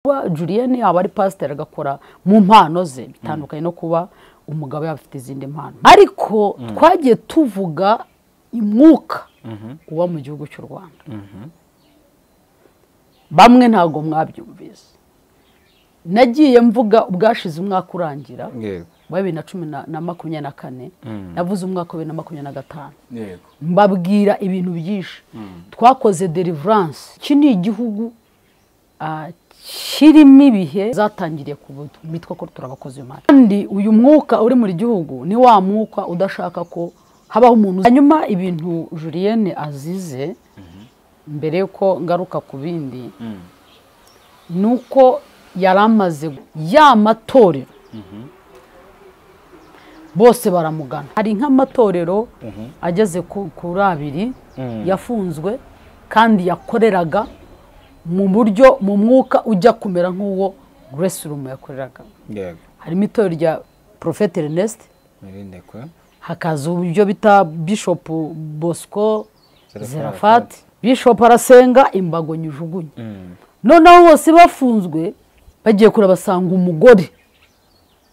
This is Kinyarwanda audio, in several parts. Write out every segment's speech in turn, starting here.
Kuba Julienne yaba ari pasiteri agakora mu mpano ze bitandukanye no kuba umugabo yaba afite izindi mpano, ariko twagiye tuvuga umwuka uba mu gihugu cy'u Rwanda. Bamwe ntabwo mwabyumvise. Nagiye mvuga ubwashize umwaka urangira wa 2024, navuze umwaka wa 2025, mbabwira ibintu byinshi. Twakoze deliverance. Iki ni igihugu kirimo ibihe zatangiriye ku mitwe ko turabakoze imana. Kandi uyu mwuka uri muri gihugu ni wa mwuka udashaka ko habaho umuntu. Hanyuma ibintu Julienne azize, mbere yuko ngaruka ku bindi, nuko yaramaze ya matorero bose baramugana. Hari nk'amatorero ageze kuri abiri yafunzwe kandi yakoreraga mu buryo mu mwuka ujya kumera nk'uwo Grace Room yakoreraga. Harimo itorero rya Prophet Ernest, hakaza uburyo bita Bishop Bosco Zerafat. Bishop arasenga imbago nyijugunye. Noneho bose bafunzwe bagiye kure basanga umugore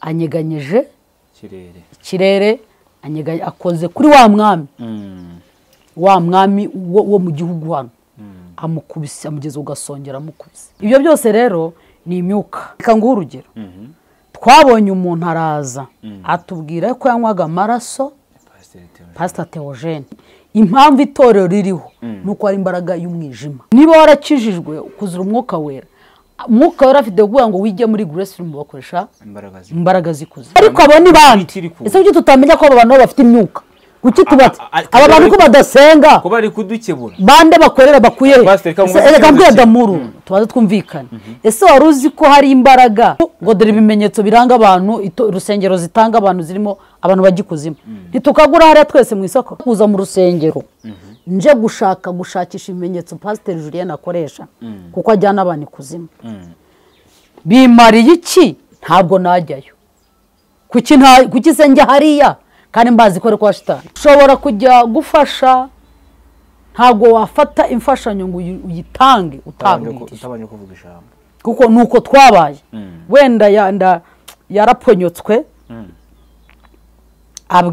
anyeganyeje ikirere, akoze kuri wa mwami, wa mwami wo mu gihugu hano, amukubise, amugeze ugasongera amukubise. Ibyo byose rero ni imyuka. Reka nguhe urugero. Twabonye umuntu araza atubwira ko yanywaga amaraso Pastor Theogene. Impamvu itorero ririho nuko ari imbaraga y'umwijima. Niba warakijijwe kuzura umwuka wera, umwuka wera afite kuvuga ngo wijye muri Grace Room bakoresha imbaraga zikuze. Ariko abo ni bandi? Ese kuki tutamenya ko abo bantu bafite imyuka? Kuki tubatse aba bantu ko badasenga, ko bari kudukebura? Bande bakorera bakuye? Reka mbwira Damuru tubaze twumvikane. Ese wari uzi ko hari imbaraga ngo dore ibimenyetso biranga abantu, urusengero zitanga abantu zirimo abantu bagikuzima? Ntitukagura hariya twese mu isoko kuza mu rusengero nje gushaka gushakisha ibimenyetso Pastor Julienne akoresha kuko ajyana abantu ikuzimu. Bimariye iki? Ntabwo najyayo. Kuki se njya hariya kandi mbazi ko ari kwa shitani? Ushobora kujya gufasha, ntabwo wafata imfashanyo ngo uyitange utabwirije, kuko nuko twabaye. Wenda yarapfonyotswe,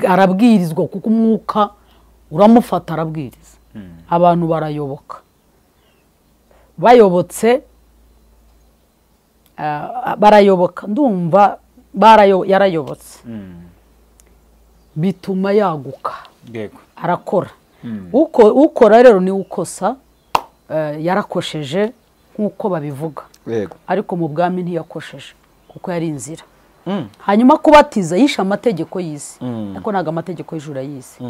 arabwirizwa kuko umwuka uramufata arabwiriza. Abantu barayoboka, bayobotse barayoboka, ndumva yarayobotse, bituma yaguka, arakora. Ukora rero ni ukosa, yarakosheje nk'uko babivuga, ariko mu bwami ntiyakosheje kuko yari inzira. Hanyuma kubatiza yishe amategeko y'isi, ariko ntabwo amategeko y'ijuru y'isi.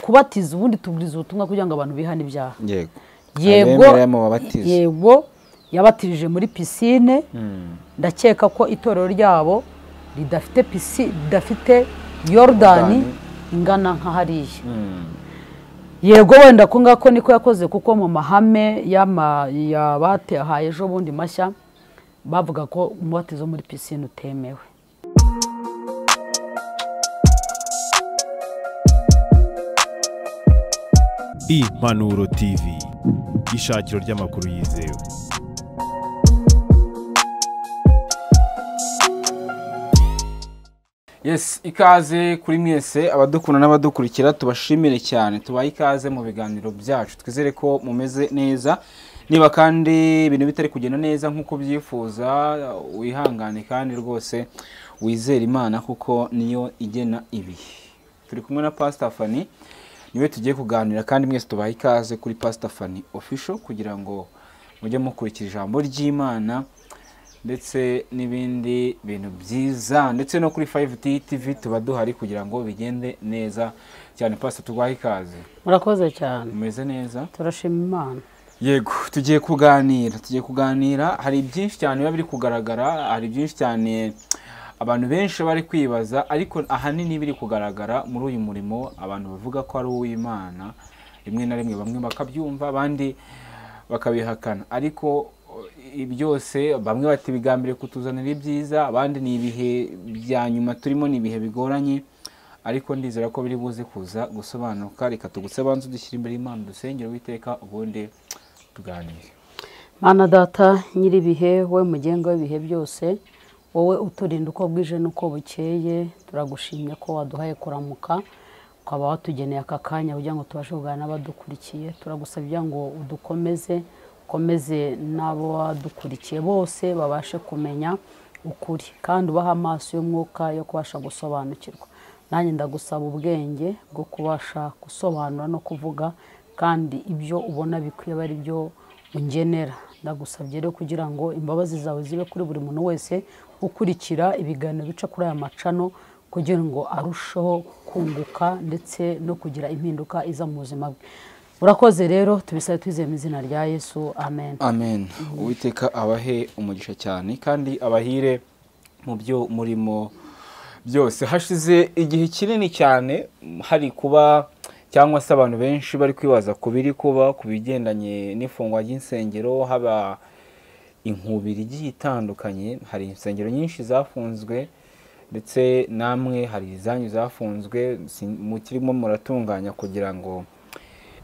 Kubatiza ubundi tubwiriza ubutumwa kugira ngo abantu bihane ibyaha. Yego yabatirije muri piscine. Ndakeka ko itorero ryabo ridafite piscine, ridafite Yordani ingana nka hariya. Yego wenda ko ngako niko yakoze, kuko mu mahame yabatehaye ejo bundi mashya bavuga ko umubatizo muri piscine utemewe. Impanuro TV, ishakiro ry'amakuru yizewe. Yes, ikaze kuri mwese abadukunda n'abadukurikira, tubashimire cyane, tubaye ikaze mu biganiro byacu. Twizere ko mumeze neza. Niba kandi ibintu bitari kugenda neza nkuko byifuza, wihangane kandi rwose wizere Imana kuko niyo igena ibihe. Turi kumwe na Pastor Fanny, niwe tugiye kuganira, kandi mwese tubaye ikaze kuri Pastor Fanny Official kugira ngo mujye mukurikira ijambo ry'Imana ndetse n'ibindi bintu byiza, ndetse no kuri 5T TV tuba duhari kugira ngo bigende neza cyane. Pastor, tubahe ikaze. Murakoze cyane. Mumeze neza? Turashima Imana. Yego, tugiye kuganira. Hari byinshi cyane biba biri kugaragara, hari byinshi cyane abantu benshi bari kwibaza, ariko ahanini biri kugaragara muri uyu murimo abantu bavuga ko ari uw'Imana, rimwe na rimwe bamwe bakabyumva abandi bakabihakana, ariko byose bamwe bati bigambire kutuzanira ibyiza, abandi ni ibihe bya nyuma turimo, ni ibihe bigoranye, ariko ndizera ko biri buze kuza gusobanuka. Reka tugutse banze dushyira imbere y'Imana, dusengere Uwiteka, ubundi tuganire. Mana Data nyiribihe, we mugenga w'ibihe byose, wowe uturinda uko bwije n'uko bukeye, turagushimye ko waduhaye kuramuka, ukaba watugeneye aka kanya kugira ngo tubashe kuganira n'abadukurikiye. Turagusabye ngo udukomeze, ukomeze n'abo badukurikiye bose babashe kumenya ukuri, kandi ubaha amaso y'umwuka yo kubasha gusobanukirwa. Nanjye ndagusaba ubwenge bwo kubasha gusobanura no kuvuga, kandi ibyo ubona bikwiye ari byo ungenera. Ndagusabye rero kugira ngo imbabazi zawe zibe kuri buri muntu wese ukurikira ibiganiro bica kuri aya macano, kugira ngo arusheho kunguka ndetse no kugira impinduka iza mu buzima bwe. Urakoze rero, tubisabe twizeye mu izina rya Yesu, amen. Amen. Uwiteka abahe umugisha cyane kandi abahire mu byo murimo byose. Hashize igihe kinini cyane hari kuba cyangwa se abantu benshi bari kwibaza ku biri kuba ku bigendanye n'ifungwa ry'insengero, haba inkubiri igiye itandukanye. Hari insengero nyinshi zafunzwe, ndetse namwe hari izanyu zafunzwe, mukirimo muratunganya kugira ngo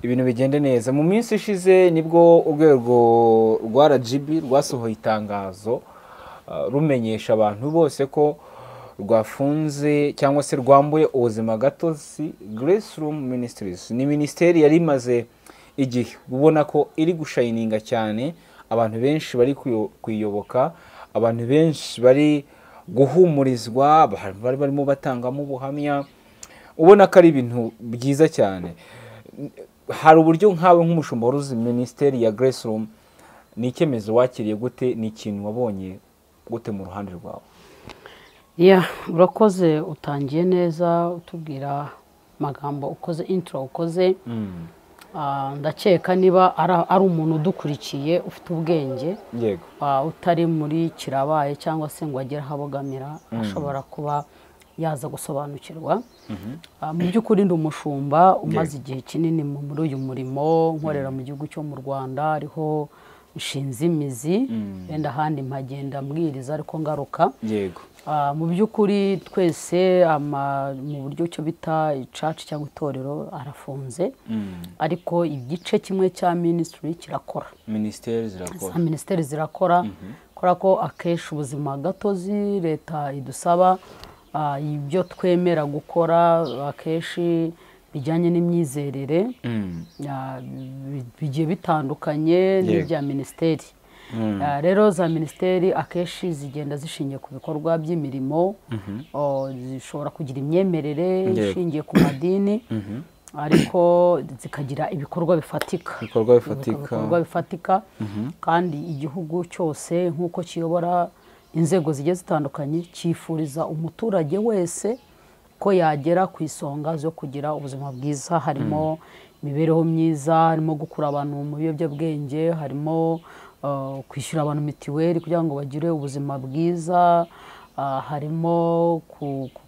ibintu bigende neza. Mu minsi ishize nibwo urwego rwa RGB rwasohoye itangazo rumenyesha abantu bose ko rwafunze cyangwa se rwambuye ubuzima gatozi Grace Room Ministries. Ni minisiteri yari imaze igihe ubona ko iri gushayininga cyane, abantu benshi bari kuyiyoboka, abantu benshi bari guhumurizwa, bari barimo batangamo ubuhamya, ubona ko ari ibintu byiza cyane. Hari uburyo nkawe nk'umushumba waruzi minisiteri ya Grace Room, ni icyemezo wakiriye gute? Ni ikintu wabonye gute mu ruhande rwawe? Ya, urakoze, utangiye neza utubwira amagambo, ukoze intro ukoze. Ndakeka niba ari umuntu udukurikiye ufite ubwenge, yego, utari muri kirabaye cyangwa se ngo agere ahabogamira, ashobora kuba yaza gusobanukirwa. Mu by'ukuri ndi umushumba umaze igihe kinini muri uyu murimo, nkorera mu gihugu cyo mu Rwanda, ariho nshinze imizi, wenda ahandi mpagenda mbwiriza ariko ngaruka. Yego. Mu by'ukuri twese mu buryo cyo bita church cyangwa itorero arafunze, ariko igice kimwe cya ministry kirakora. Ministeri zirakora. Ministeri zirakora, kubera ko akenshi ubuzima gatozi leta idusaba, ibyo twemera gukora akenshi bijyanye n'imyizerere bigiye bitandukanye n'ibya minisiteri. Rero za minisiteri akenshi zigenda zishingiye ku bikorwa by'imirimo, zishobora kugira imyemerere ishingiye ku madini, ariko zikagira ibikorwa bifatika. Ibikorwa bifatika, kandi igihugu cyose nk'uko kiyobora inzego zigiye zitandukanye cyifuriza umuturage wese ko yagera ku isonga zo kugira ubuzima bwiza. Harimo imibereho myiza, harimo gukura abantu mu biyobyabwenge, harimo kwishyura abantu mitiweli kugira ngo bagire ubuzima bwiza, harimo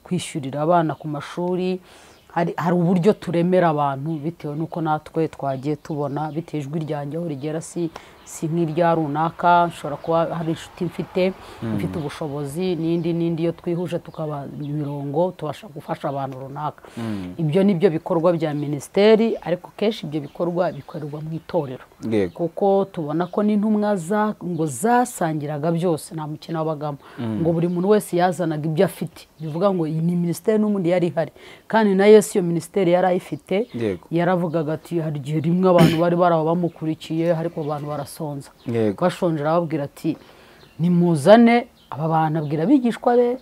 kwishyurira abana ku mashuri. Hari uburyo turemera abantu bitewe n'uko natwe twagiye tubona, bitewe ijwi ryanjye aho rigera si nk'irya runaka, nshobora kuba hari inshuti mfite ubushobozi n'indi iyo twihuje tukaba imirongo tubasha gufasha abantu runaka. Ibyo nibyo bikorwa bya minisiteri, ariko kenshi ibyo bikorwa bikorerwa mu itorero, kuko tubona ko n'intumwa ngo zasangiraga byose, nta mukino wabagamo, ngo buri muntu wese yazanaga ibyo afite. Bivuga ngo iyi ni minisiteri n'ubundi yari ihari, kandi na Yesu iyo minisiteri yari ayifite. Yaravugaga ati hari igihe rimwe abantu bari baraba bamukurikiye, ariko abantu barasonza, bashonje, arababwira ati nimuzane aba bantu, abwira abigishwa be,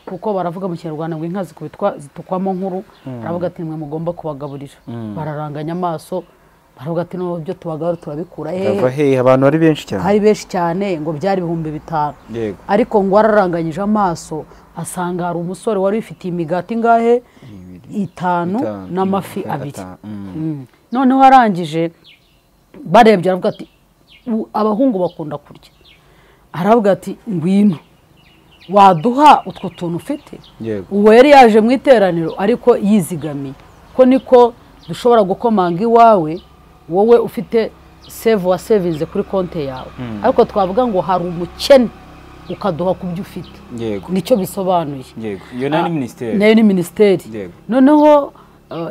kuko baravuga mu Kinyarwanda ngo inka zikubitwa zitukwamo nkuru. Aravuga ati nimwe mugomba kubagaburira. Bararanganya amaso, baravuga ati no byo tubagaburira turabikura hehe? Abantu ari benshi cyane, hari benshi cyane, ngo byari 5000. Ariko ngo araranganyije amaso asanga hari umusore wari ufite imigati ingahe? 5 n'amafi 2. Noneho arangije barebye aravuga ati abahungu bakunda kurya, aravuga ati ngwino waduha utwo tuntu ufite. Uwo yari yaje mu iteraniro ariko yizigamiye, ko niko dushobora gukomanga iwawe wowe ufite save wa savings kuri konte yawe, ariko twavuga ngo hari umukene ukaduha ku byo ufite. Nicyo bisobanuye. Yego, iyo nayo ni minisiteri. Nayo ni minisiteri. Noneho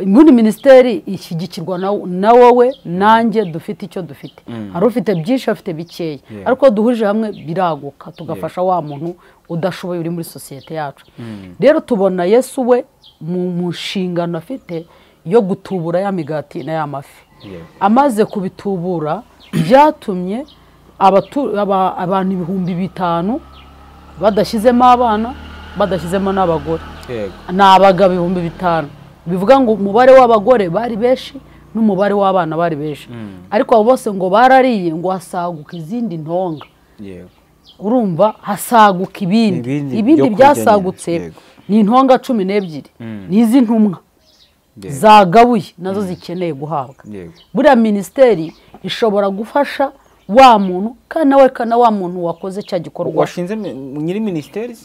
Muri minisiteri ishyigikirwa na wowe nanjye dufite icyo dufite. Hari ufite byinshi, afite bikeya, ariko duhurije hamwe biraguka, tugafasha wa muntu udashoboye uri muri sosiyete yacu. Rero tubona Yesu we mu nshingano afite yo gutubura ya migati na ya mafi. Amaze kubitubura byatumye abantu 5000 badashyizemo abana, badashyizemo n'abagore. Ni abagabo 5000. Bivuga ngo umubare w'abagore bari benshi n'umubare w'abana bari benshi. Ariko abo bose ngo barariye, ngo hasaguka izindi ntonga. Urumva hasaguka ibindi. Ibindi byasagutse ni intonga 12. Ni izi ntumwa zagabuye nazo zikeneye guhabwa. Buriya minisiteri ishobora gufasha wa muntu kandi nawe kana wa muntu wakoze cya gikorwa. Washinze nyiri minisiteri?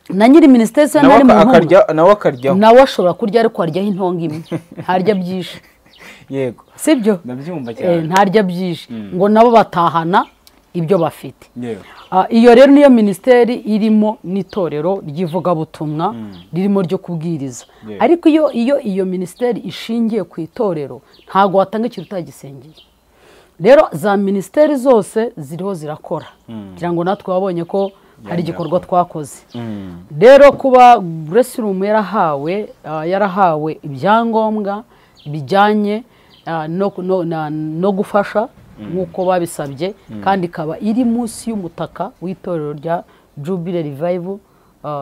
Na nyiri minisiteri se nari mu ntumwa. Nawe akaryaho. Nawe ashobora kurya, ariko aryaho intonga imwe. Ntarya byinshi. Yego. Sibyo? Ndabyumva cyane. Ntarya byinshi. Ngo nabo batahana ibyo bafite. Iyo rero niyo minisiteri irimo n'itorero ry'ivugabutumwa ririmo ryo kubwiriza. Ariko iyo minisiteri ishingiye ku itorero ntago watanga ikintu utagisengeye. Rero za minisiteri zose ziriho zirakora. Kugira ngo natwe wabonye ko hari igikorwa twakoze. Rero kuba Grace Room yarahawe ibyangombwa bijyanye no gufasha nk'uko babisabye, kandi ikaba iri munsi y'umutaka w'itorero rya Jubilee Revival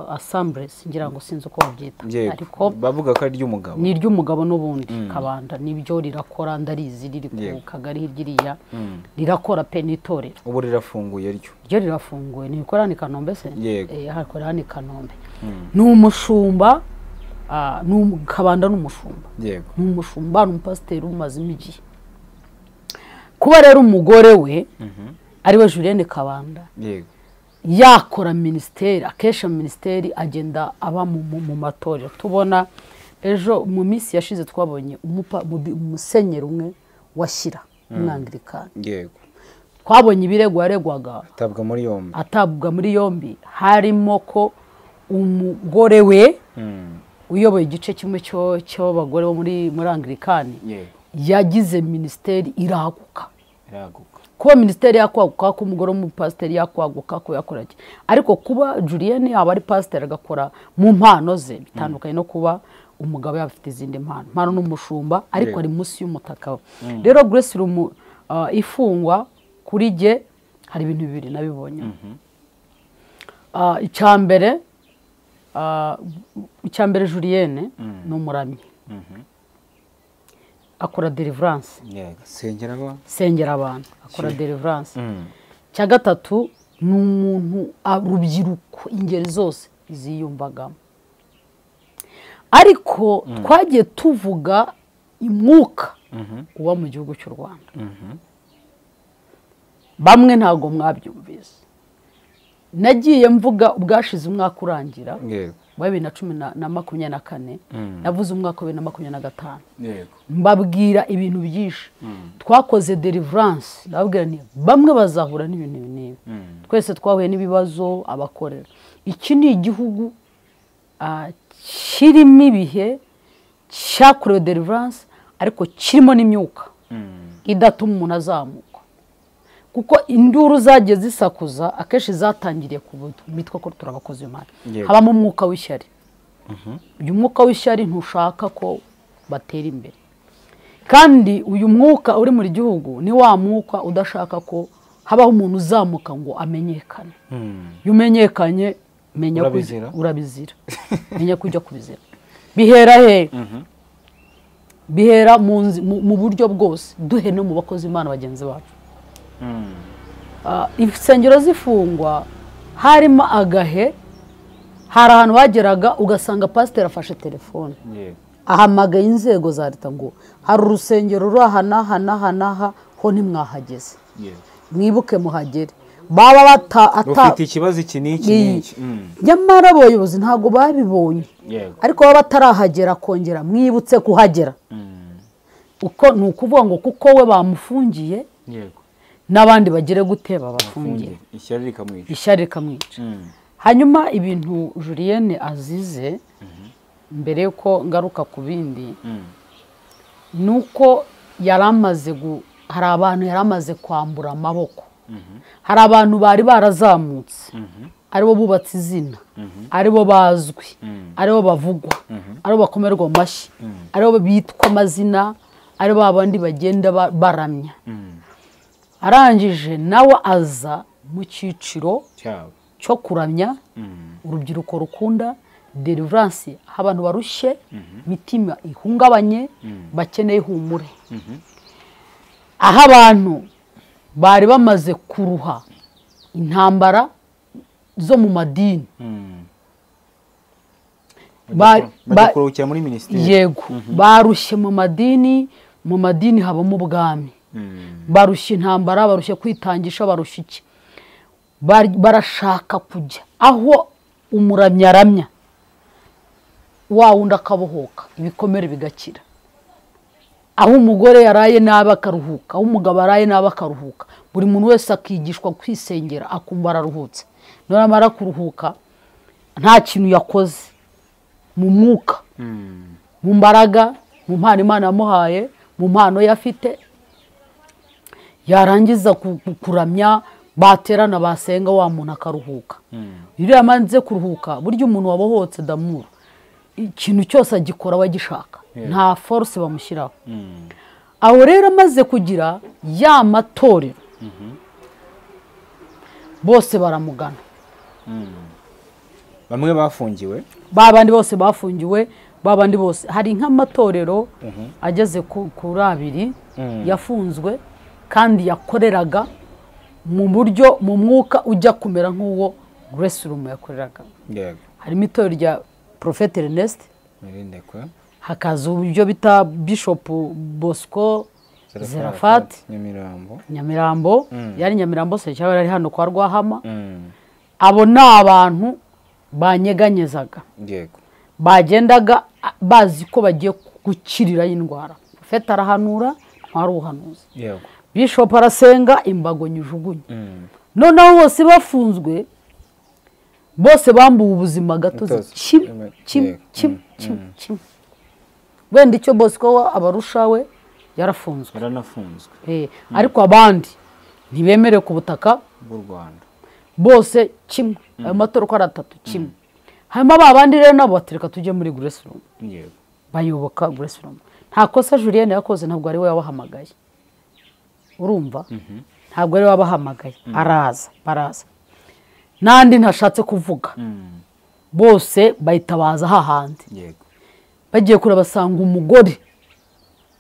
Assemblies, ngira ngo sinzi uko babyita, ariko bavuga ko ari ry'umugabo. Ni ry'umugabo n'ubundi Kabanda nibyo rirakora, ndarizi riri ku kagari hirya rirakora pe n'itorero. Ubu rirafunguye ryo. Ryo rirafunguye, ni ikora ni Kanombe se? Hakora ni Kanombe. Ni umushumba, ni Kabanda n'umushumba. Yego. Ni umushumba, ni umupasiteri umaze igihe. Kuba rero umugore we ariwe Julienne Kabanda. Yego. Yakora minisiteri, akesha minisiteri agenda aba mu matorero. Tubona ejo mu minsi yashize twabonye umusenyeri umwe washyira umwangilikani. Yego. Twabonye ibirego yaregwaga atabwa muri yombi. Harimo ko umugore we uyoboye igice kimwe cy'abagore bo muri Angilikani yagize minisiteri iraguka. Kuba minisiteri yakwaguka, ko umugore w'umupasiteri yakwaguka, ko yakora iki. Ariko kuba Julienne yaba ari pasiteri agakora mu mpano ze bitandukanye no kuba umugabo yaba afite izindi mpano. Mpano n'umushumba ariko ari munsi y'umutaka we. Rero Grace Room ifungwa kuri jye hari ibintu bibiri nabibonye. Icya mbere Julienne ni umuramyi. Akora deliverance. Sengera abantu, akora deliverance. Cya gatatu ni umuntu urubyiruko ingeri zose ziyumvagamo. Ariko twagiye tuvuga imwuka uba mu gihugu cy'u Rwanda. Bamwe ntago mwabyumvise. Nagiye mvuga ubwashize umwaka urangira wa 2024, navuze umwaka wa 2025. Mbabwira ibintu byinshi. Twakoze deliverance, ndababwira nti bamwe bazahura n'ibintu n'ibi. Twese twahuye n'ibibazo abakorera. Iki ni igihugu kirimo ibihe cyakorewe deliverance, ariko kirimo n'imyuka idatuma umuntu azamuka. Kuko induru zagiye zisakuza akenshi zatangiriye ku mitwe ko turabakoze imana. Habamo umwuka w'ishyari. Uyu mwuka w'ishyari ntushaka ko batera imbere. Kandi uyu mwuka uri muri gihugu ni wa mwuka udashaka ko habaho umuntu uzamuka ngo amenyekane. Iyo umenyekanye menya ko urabizira. Menya ko ujya kubizira. Bihera he? Bihera mu buryo bwose, duhe no mu bakozi Imana bagenzi bacu. Insengero zifungwa harimo agahe, hari ahantu bageraga ugasanga pasiteri afashe telefone ahamagaye inzego za leta ngo hari urusengero ruri aha n'aha n'aha n'aha ho ntimwahageze, mwibuke muhagere. Baba ufite ikibazo iki n'iki n'iki. Nyamara abayobozi ntabwo babibonye, ariko baba batarahagera kongera mwibutse kuhagera. Uko ni ukuvuga ngo kuko we bamufungiye n'abandi bagire gute babafungiye, ishyari rikamwica. Hanyuma ibintu Julienne azize, mbere yuko ngaruka ku bindi, Nuko yaramaze hari abantu yaramaze kwambura amaboko. Hari abantu bari barazamutse, aribo bubatse izina, aribo bazwi, aribo bavugwa, aribo bakomerwa amashyi, aribo bitwa amazina, aribo abandi bagenda baramya. Arangije nawe aza mu cyiciro cyo kuramya, urubyiruko rukunda deliverance, abantu barushye, mitima ihungabanye, bakeneye ihumure. Aho abantu bari bamaze kuruha intambara zo mu madini, bakuruhukira muri minisiteri. Yego, barushye mu madini, mu madini habamo ubwami. Barushye intambara, barushye kwitangisha, barushye iki, barashaka kujya aho umuramya aramya, wa wundi akabohoka, ibikomere bigakira. Aho umugore yaraye nabi akaruhuka, aho umugabo araye nabi akaruhuka, buri muntu wese akigishwa kwisengera akumva araruhutse. Namara kuruhuka nta kintu yakoze mu mwuka, mu mbaraga, mu mpano Imana yamuhaye, mu mpano yafite, yarangiza kuramya, baterana basenga, wa muntu akaruhuka. Iyo yamaze kuruhuka, burya umuntu wabohotse damuru, ikintu cyose agikora wagishaka, nta force bamushyiraho. Aho rero amaze kugira ya matorero, bose baramugana. Bamwe bafungiwe, babandi bose bafungiwe, babandi bose. Hari nk'amatorero ageze kuri abiri yafunzwe kandi yakoreraga mu buryo mu mwuka ujya kumera nk'uwo Grace Room yakoreraga. Harimo itorero rya Prophet Ernest, hakaza uburyo bita Bishop Bosco Zerafat Nyamirambo, yari Nyamirambo se cyangwa yari hano kwa Rwahama. Abo ni abantu banyeganyezaga, bagendaga bazi ko bagiye gukirira indwara. Prophet arahanura, ntwari ubuhanuzi. Bishop arasenga, imbago nyijugunye. Noneho bose bafunzwe, bose bambuwe ubuzima gatozi kimwe kimwe kimwe kimwe. Wenda icyo Bosco abarusha we yarafunzwe, yaranafunzwe. Ariko abandi ntibemerewe ku butaka bw'u Rwanda, bose kimwe. Ayo matora uko ari atatu kimwe. Hanyuma babandi rero nabo batereka tujye muri Grace Room, bayoboka Grace Room. Nta kosa Julienne yakoze, ntabwo ari we wabahamagaye, urumva, ntabwo ari we wabahamagaye. Araza, baraza, nandi ntashatse kuvuga, bose bahita baza hahandi. Bagiye kure basanga umugore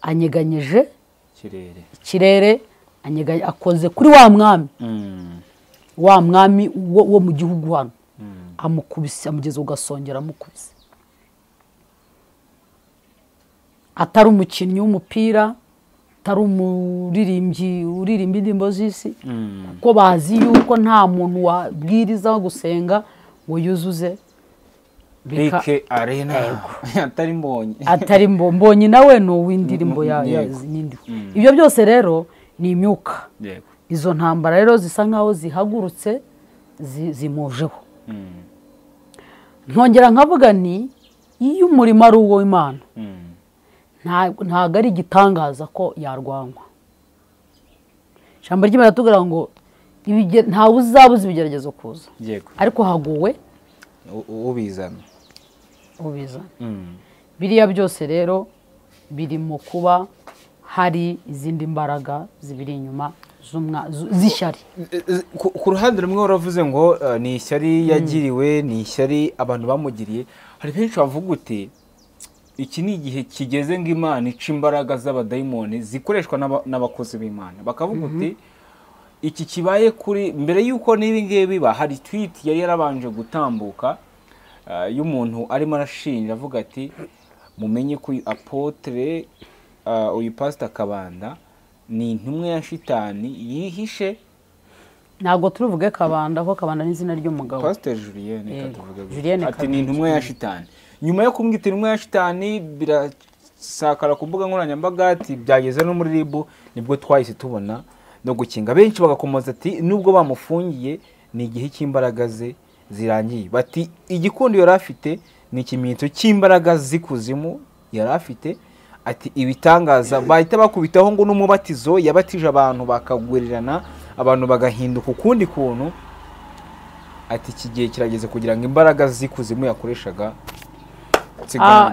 anyeganyeje ikirere, akoze kuri wa mwami, wa mwami wo mu gihugu hano, amukubise, amugeze ugasongera, amukubise. Atari umukinnyi w'umupira, atari umuririmbyi uririmba indirimbo z'isi, kuko bazi yuko nta muntu wabwiriza gusenga ngo yuzuze BK Arena, atari Mbonyi, atari Mbonyi nawe ni uw'indirimbo ya n'indi. Ibyo byose rero ni imyuka. Izo ntambara rero zisa nkaho zihagurutse, zimujeho. Nkongera nkavuga ni iyo umurimo ari uwo Imana, ntabwo ari igitangaza ko yarwanywa. Ijambo ry'Imana riratubwira ngo ntawe uzabuza ibigeragezo kuza, ariko haguwe ubizana. Biriya byose rero biri mu kuba hari izindi mbaraga zibiri inyuma z'ishyari. Ku ruhande rumwe waravuze ngo ni ishyari yagiriwe, ni ishyari abantu bamugiriye. Hari benshi bavuga uti iki ni igihe kigeze ngo Imana ica imbaraga z'abadayimoni zikoreshwa n'abakozi b'Imana. Bakavuga uti iki kibaye kuri mbere yuko n'ibi ngibi biba, hari tweet yari yarabanje gutambuka y'umuntu arimo arashinja avuga ati mumenye ko uyu apotre, uyu Pastor Kabanda ni intumwa ya shitani yihishe. Ntabwo turuvuge Kabanda, ko Kabanda ni izina ry'umugabo. Pastor Julienne katuvuge ati ni intumwa ya shitani. Nyuma yo kumwita intumwa ya shitani birasakara ku mbuga nkoranyambaga, ati byageze no muri RIB, nibwo twahise tubona no gukinga. Benshi bagakomoza ati nubwo bamufungiye ni igihe cy'imbaraga ze zirangiye. Bati igikundi yari afite ni ikimenyetso cy'imbaraga z'ikuzimu yari afite, Ati ibitangaza bahita bakubitaho ngo n'umubatizo yabatije abantu bakagurirana, abantu bagahinduka ukundi kuntu. Ati iki gihe kirageze kugira ngo imbaraga z'ikuzimu yakoreshaga.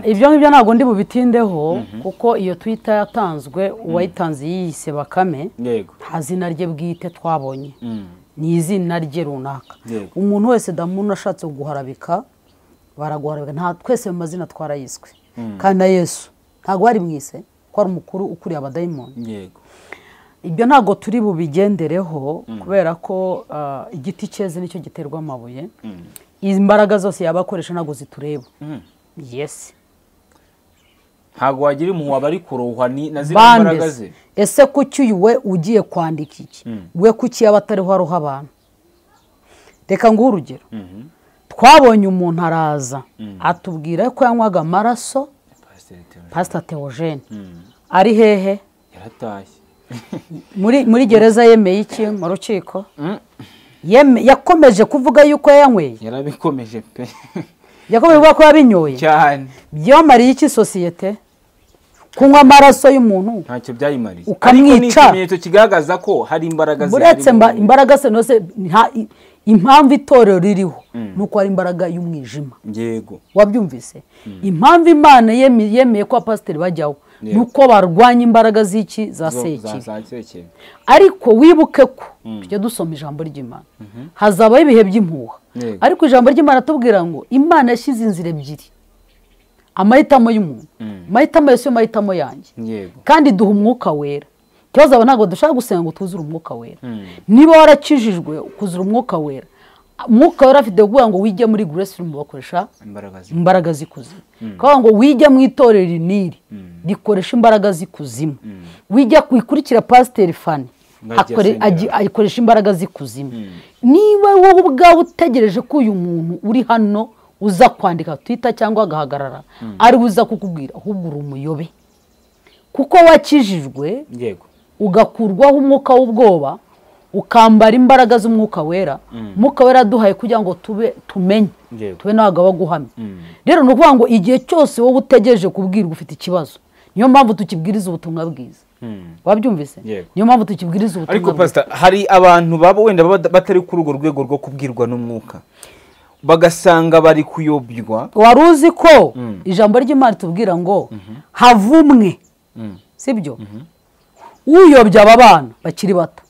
Ibyo ngibyo ntabwo ndi bubitindeho, kuko iyo Twitter yatanzwe uwayitanze yiyise Bakame, nta zina rye bwite twabonye, ni izina rye runaka. Umuntu wese damuntu ashatse guharabika baraguharabika, nta twese mu mazina twarayiswe. Kandi na Yesu ntabwo ari mwise ko ari umukuru ukuriye abadayimoni. Yego. Ibyo ntabwo turi bubigendereho kubera ko igiti cyeze nicyo giterwa amabuye. Imbaraga zose yabakoresha ntabwo zitureba. Yes. Ntabwo wagira impuhwe abari kurohwa ni na ziriya mbaraga ze. Ese kuki uyu we ugiye kwandika iki? We kuki yaba atariho aroha abantu? Reka nguhe urugero. Twabonye umuntu araza atubwira ko yanywaga amaraso. Pastor Theogene ari hehe? Yaratashye. Muri gereza yemeye iki mu rukiko? Yakomeje kuvuga yuko yanyweye. Yarabikomeje pe. Yakomeje kuvuga ko yabinyoye. Cyane. Byamariye iki sosiyete? Kunywa amaraso y'umuntu ntacyo byayimariye. Ukamwica. Ariko ni ikimenyetso kigaragaza ko hari imbaraga zihari. Uretse imbaraga se nose impamvu itorero ririho nuko ari imbaraga y'umwijima. Yego. Wabyumvise? Impamvu Imana yemeye ko abapasiteri bajyaho nuko barwanya imbaraga z'iki za sekibi. Ariko wibuke ko tujya dusoma ijambo ry'Imana, hazabaho ibihe by'impuha. Ariko ijambo ry'Imana tubwira ngo Imana yashyize inzira ebyiri, amahitamo y'umuntu, amahitamo yose amahitamo yanjye. Kandi duha umwuka wera. Ikibazo aba ntabwo dushaka gusenga ngo twuzure umwuka wera. Niba warakijijwe kuzura umwuka wera, umwuka wera afite kuvuga ngo wijye muri Grace Room bakoresha imbaraga z'ikuzimu. Kavuga ngo wijye mu itorero niri rikoresha imbaraga z'ikuzimu. Wijya kwikurikira Pastor Fanny akoresha imbaraga z'ikuzimu. Niba wowe ubwawe utegereje ko uyu muntu uri hano uza kwandika Twitter cyangwa agahagarara ari uza kukubwira, ahubwo uri umuyobe. Kuko wakijijwe, yego, ugakurwaho umwuka w'ubwoba, ukambara imbaraga z'umwuka wera. Umwuka wera duhaye kugira ngo tube tumenye, tube n'abagabo guhamya. Rero ni ukuvuga ngo igihe cyose wowe utegereje kubwirwa ufite ikibazo. Niyo mpamvu tukibwiriza ubutumwa bwiza. Wabyumvise? Niyo mpamvu tukibwiriza ubutumwa. Ariko Pastor, hari abantu baba wenda batari kuri urwo rwego rwo kubwirwa n'umwuka, bagasanga bari kuyobywa. Wari uzi ko ijambo ry'Imana tubwira ngo havumwe, sibyo? Uyobya aba bana bakiri bato,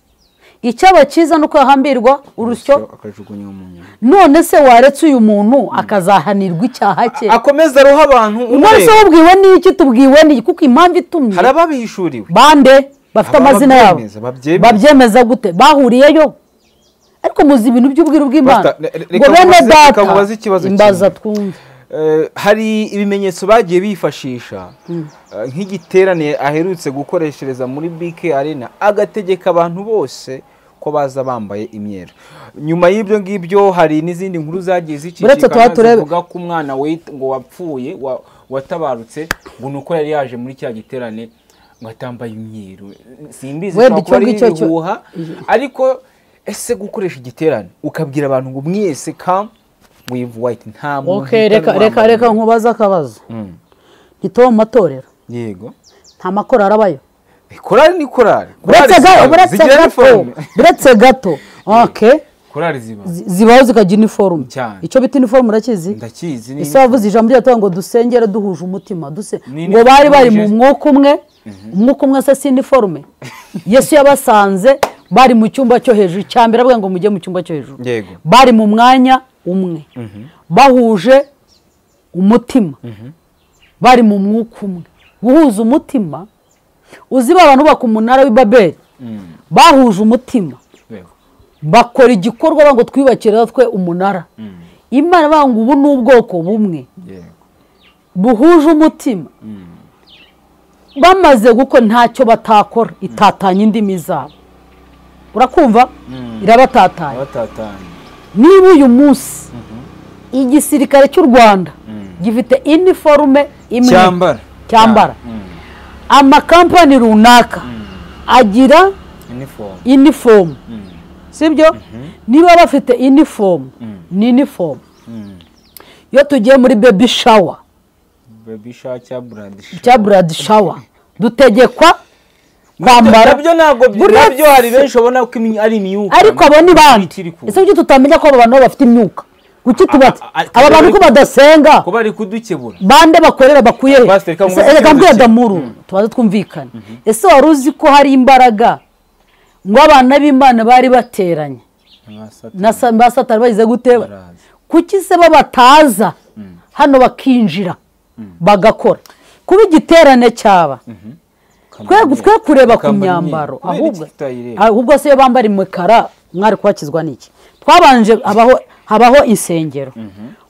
icyaba cyiza nuko yahambirwa urusyo akajugunywa mu nyanja. None se waretse uyu muntu akazahanirwa icyaha cye, akomeza aroha abantu? None se ubwiwe n'iki? Tubwiwe n'iki? Kuko impamvu itumye hari ababihishuriwe. Bande bafite amazina yabo babyemeza gute? Bahuriyeyo. Ariko muzi ibintu by'ubwiru bw'Imana ngo bene data imbaza twumve. Hari ibimenyetso bagiye bifashisha nk'igiterane aherutse gukoreshereza muri BK Arena, agategeka abantu bose ko baza bambaye imyeru. Nyuma y'ibyo ngibyo hari n'izindi nkuru zagiye zicicikana zivuga ko umwana we ngo wapfuye watabarutse ngo nuko yari yaje muri cya giterane ngo atambaye imyeru. Simbizi ko ari ibihuha, ariko ese gukoresha igiterane ukabwira abantu ngo mwese come with white, nta muntu. Okay, reka nkubaza akabazo. Ntito mu matorero. Yego. Nta makorari abayo. Korari ni korari. Buretse gato. Okay. Korari zibaho zikagira uniform. Icyo bita uniform urakizi? Ndakizi. Ese wavuze ijambo ryatanga ngo dusengere duhuje umutima, duse ngo bari mu mwuka umwe, umwuka umwe se si uniforme. Yesu yabasanze bari mu cyumba cyo hejuru, cyambere avuga ngo mujye mu cyumba cyo hejuru. Bari mu mwanya umwe, bahuje umutima, bari mu mwuka umwe. Guhuza umutima, uzi abantu bubaka umunara w'i Babeli bahuje umutima, bakora igikorwa ngo twiyubakire twe umunara. Imana banga ubu ni ubwoko bumwe buhuje umutima, bamaze gukora ntacyo batakora, itatanya indimi zabo. Urakumva? Irabatatanya. Niba uyu munsi igisirikare cy'u Rwanda gifite iniforume imwe cyambara, amakampani runaka agira inifomu, sibyo? Niba bafite inifomu ni inifomu. Iyo tugiye muri baby shower, Baby shower cya bride shower. Cya bride shower dutegekwa kwambara. Nabyo ntabwo nabyo hari benshi ubona ko ari imyuka, ariko abo ni bande? Ese kuki tutamenya ko abo bantu bafite imyuka? Kuki tubatse aba bantu ko badasenga, ko bari kudukebura? Bande bakorera bakuye? Reka mbwira Damuru tubaze twumvikane. Ese wari uzi ko hari imbaraga ngo abana b'Imana bari bateranye na Satani bagize gute? Kuki se babataza hano bakinjira bagakora kuba igiterane cyaba? Twe kureba ku myambaro, ahubwo se bambara imikara mwari kwakizwa n'iki? Twabanje habaho insengero,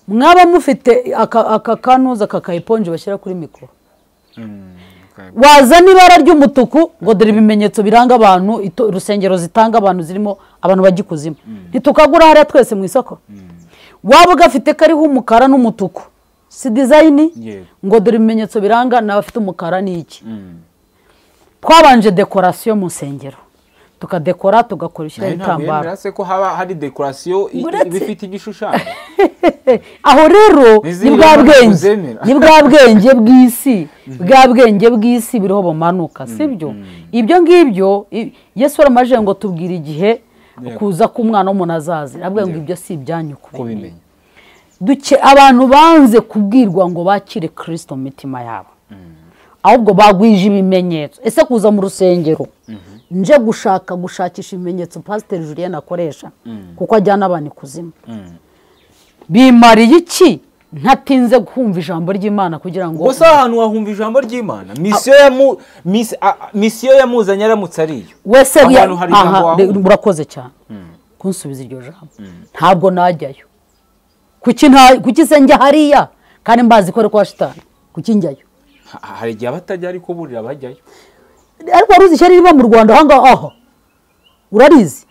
mwaba mufite aka kanuza kakayiponje bashyira kuri mikoro, waza n'ibara ry'umutuku ngo dore ibimenyetso biranga abantu, urusengero zitanga abantu zirimo abantu bagikuzima, ntitukagura hariya twese mu isoko. Waba ugafite kariho umukara n'umutuku, si design, ngo dore ibimenyetso biranga n'abafite umukara n'iki. Twabanje decoration mu nsengero, tukadekora tugakoresha ibitambaro. Ntabwo ko haba hari decoration ibifite igishushanyo. Aho rero ni bwa bwenge, ni bwa bwenge bw'isi, bwa bwenge bw'isi biriho bumanuka, sibyo? Ibyo ngibyo Yesu aramaje ngo tubwire igihe kuza k'umwana w'umuntu azaza, abwiye ngo ibyo si ibyanyu kubimenya. Duke abantu banze kubwirwa ngo bakire Kristo mu mitima yabo, ahubwo bagwije ibimenyetso. Ese kuza mu rusengero nje gushaka gushakisha ibimenyetso Pastor Julien akoresha kuko ajyana abantu ikuzimu, bimariye iki ntatinze kumva ijambo ry'Imana? Kugira ngo gusa ahantu wahumva ijambo ry'Imana, misiyo yamuzanye aramutse ariyo wese. Urakoze cyane kunsubiza iryo jambo. Ntabwo najyayo. Kuki se njya hariya kandi mbazi ko ari kwa shitani? Kuki njyayo? Hari igihe abatajya ariko burira bajyayo. Ariko waruzi ishyari riba mu Rwanda aho ngaho? Urarizi?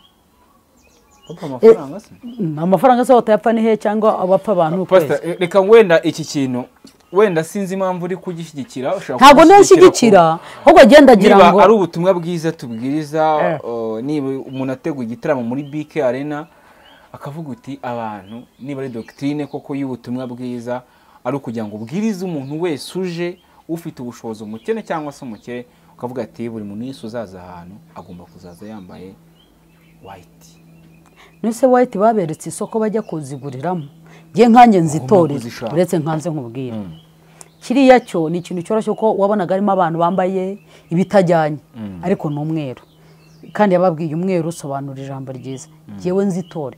Amafaranga se batayapfa ni he, cyangwa abapfa abantu kwezi? Reka wenda iki kintu wenda sinzi impamvu uri kugishyigikira. Ntabwo ngishyigikira, ahubwo agenda agira ngo niba ari ubutumwa bwiza tubwiriza. Niba umuntu ateguye igitaramo muri BK Arena akavuga uti abantu niba ari doctrine koko y'ubutumwa bwiza ari ukugira ngo ubwirize umuntu wese uje ufite ubushobozi, umukene cyangwa se umukire, ukavuga ati buri muntu wese uzaza ahantu agomba kuzaza yambaye white. Nese white baberetse isoko bajya kuziguriramo. Ngiye nkanjye nzitorera, uretse nkanze nkubwira. Kiriya cyo ni ikintu cyoroshye ko wabonaga arimo abantu bambaye ibitajyanye, ariko ni umweru. Kandi yababwiye umweru usobanura ijambo ryiza. Ngiyewe nzitore.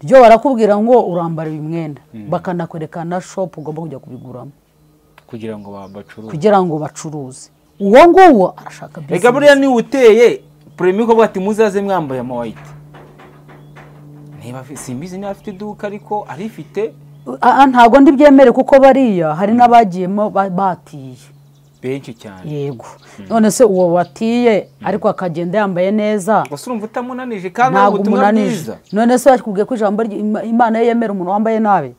Ryo barakubwira ngo urambara uyu mwenda, bakanakwereka na shop ugomba kujya kubiguramo kugira ngo bacuruze, kugira ngo bacuruze. Uwo nguwo arashaka business. Reka buriya ni uteye premier ko bati muzaze mwambaye ama white. Niba simbizi niba afite iduka ariko arifite. Ntabwo ndibyemere kuko bariya hari n'abagiyemo batiye benshi cyane. Yego. None se uwo watiye ariko akagenda yambaye neza, gusa urumva utamunanije kandi ubutumwa bwiza. None se bakubwiye ko ijambo Imana yemera umuntu wambaye nabi?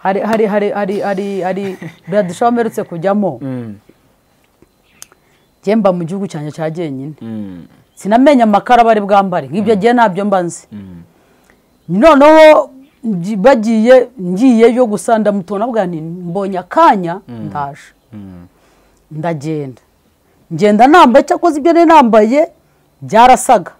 Hari hari hari hari hari hari Bradishaw merutse kujyamo. Jemba mu gihugu cyane cya jenyine. Sinamenya amakara bari bwambare nk'ibyo gihe ntabyo mbanze. Noneho bagiye ngiye yo gusa ndamutona bwa nti mbonye akanya ndaje. Ndagenda. Ngenda nambaye cyakoze ibyo nari nambaye byarasaga,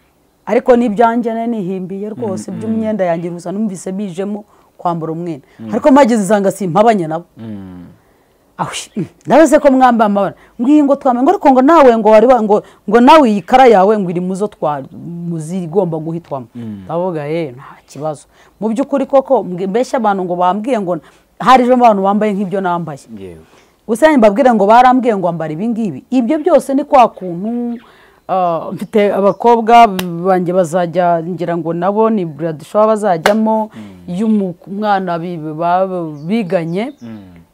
ariko n'ibyanjye nari nihimbiye rwose by'umwenda yanjye gusa numvise bijemo kwambara umwenda, ariko mageze nsanga simpabanye nabo. Ndabaze ko mwambaye amabara ngiyi ngo twambaye, ngo ariko ngo nawe ngo wari ngo nawe iyi kara yawe ngo iri muzo twa muzigomba guhitwamo. Ndavuga nta kibazo. Mu by'ukuri koko mbeshya abantu ngo bambwiye ngo hari ejo abantu bambaye nk'ibyo nambaye. Gusa mbabwira ngo barambwiye ngo ambara ibi ngibi. Ibyo byose ni kwa kuntu mfite abakobwa banjye bazajya ngira ngo nabo ni Bradishaw bazajyamo y'umwana biganye.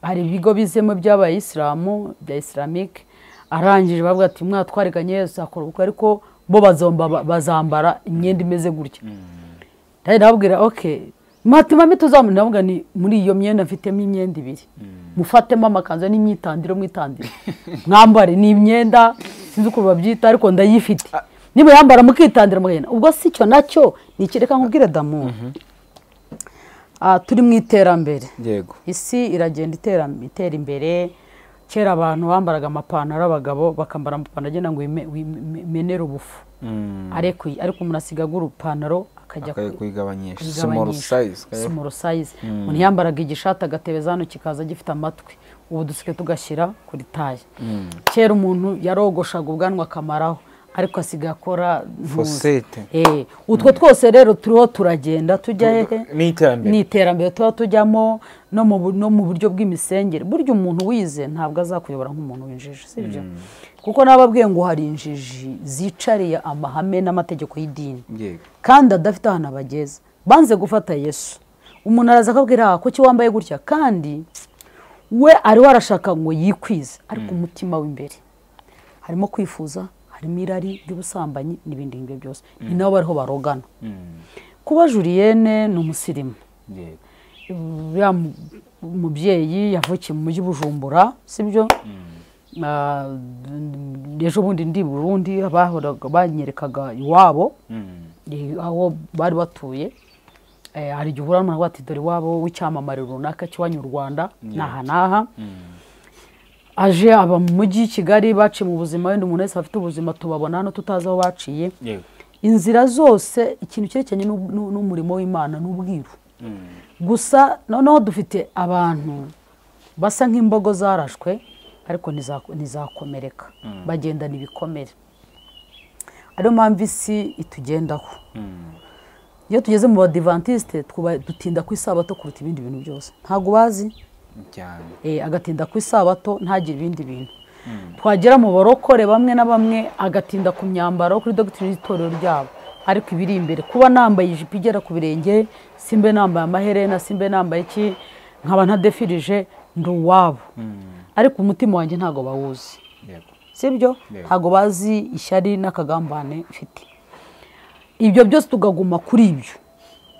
Hari ibigo bizemo by'abayisilamu bya Islamic, arangije bavuga ati mwatwariganye Yesu akora ubukwe, ariko bo bazambara imyenda imeze gutya. Ndababwira okay, Matima mituzamu ndavuga ni muri iyo myenda mfitemo imyenda ibiri. Mufatemo amakanzu n'imyitandiro mwitandiro. Mwambare ni imyenda sinzi uko babyita ariko ndayifite. Niba yambara mukitandira mugenda. Ubwo si cyo nacyo ni kireka nkubwire Damu. Turi mu iterambere. Yego. Isi iragenda itera imbere. Kera abantu bambaraga amapantaro, abagabo bakambara amapantaro agenda ngo imenere ubufu. Ariko umuntu asiga agura ipantaro akajya kuyigabanyisha. Small size. Small size. Umuntu yambaraga igishati agatebeza hano kikaza gifite amatwi. Ubu dusike tugashyira kuri taye. Kera umuntu yarogoshaga ubwanwa akamaraho, ariko asiga akora fosete. Utwo twose rero turiho turagenda tujya hehe? Ni iterambere tuba tujyamo no mu buryo bw'imisengere. Burya umuntu wize ntabwo azakuyobora nk'umuntu w'injiji, sibyo? Kuko nababwiye ngo hari injiji zicariye amahame n'amategeko y'idini. Kandi adafite ahantu abageza. Banze gufata Yesu. Umuntu araza akabwira kuki wambaye gutya, kandi we ari warashaka ngo yikwize, ariko umutima w'imbere harimo kwifuza, harimo irari ry'ubusambanyi n'ibindi ngibyo byose. Ni nabo bariho barogana. Kuba Julienne ni umusirimu. Ya mubyeyi yavukiye mu mujyi Bujumbura, sibyo? Ejo bundi ndi Burundi bahoraga banyerekaga iwabo aho bari batuye. Hari igihe uhura n'umuntu ati dore iwabo w'icyamamare runaka cy'iwanyu Rwanda n'aha n'aha. Aje aba mu mujyi Kigali, baciye mu buzima, wenda umuntu wese afite ubuzima, tubabona hano tutazi aho baciye. Inzira zose ikintu cyerekeranye n'umurimo w'Imana n'ubwiru. Gusa noneho dufite abantu basa nk'imbogo zarashwe ariko ntizakomereka, bagendana ibikomere. Ariyo mpamvu isi itugendaho. Iyo tugeze mu Badivantiste dutinda ku isabato kuruta ibindi bintu byose. Ntabwo bazi agatinda ku isabato ntagire ibindi bintu. Twagera mu barokore bamwe na bamwe agatinda ku myambaro kuri doctrine y'itorero ryabo, ariko ibiri imbere kuba nambaye ijipo igera ku birenge, simbe nambaye amaherena, simbe nambaye iki, nkaba ntadefirije, ndi uwabo. Ariko umutima wanjye ntago bawuzi. Sibyo? Ntago bazi ishyari n'akagambane mfite. Ibyo byose tugaguma kuri ibyo,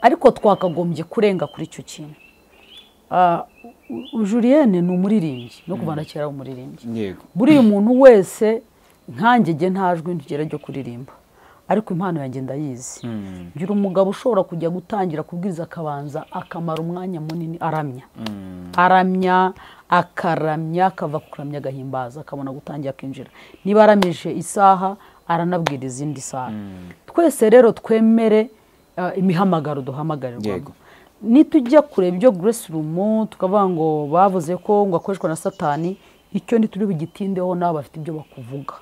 ariko twakagombye kurenga kuri icyo kintu. Julienne ni umuririmbyi, no kuva na kera umuririmbyi. Buriya umuntu wese nkanjye nge ntajwi ntugera ryo kuririmba, ariko impano yanjye ndayizi. Ngira umugabo ushobora kujya gutangira kubwiriza akabanza akamara umwanya munini aramya. Aramya, akaramya, akava kuramya agahimbaza, akabona gutangira akinjira. Niba aramije isaha aranabwiriza indi saha. Twese rero twemere imihamagaro duhamagarirwamo. Nitujya kureba ibyo Grace Room tukavuga ngo bavuze ko ngo akoreshwa na Satani, icyo ntituri bugitindeho, nabo bafite ibyo bakuvuga.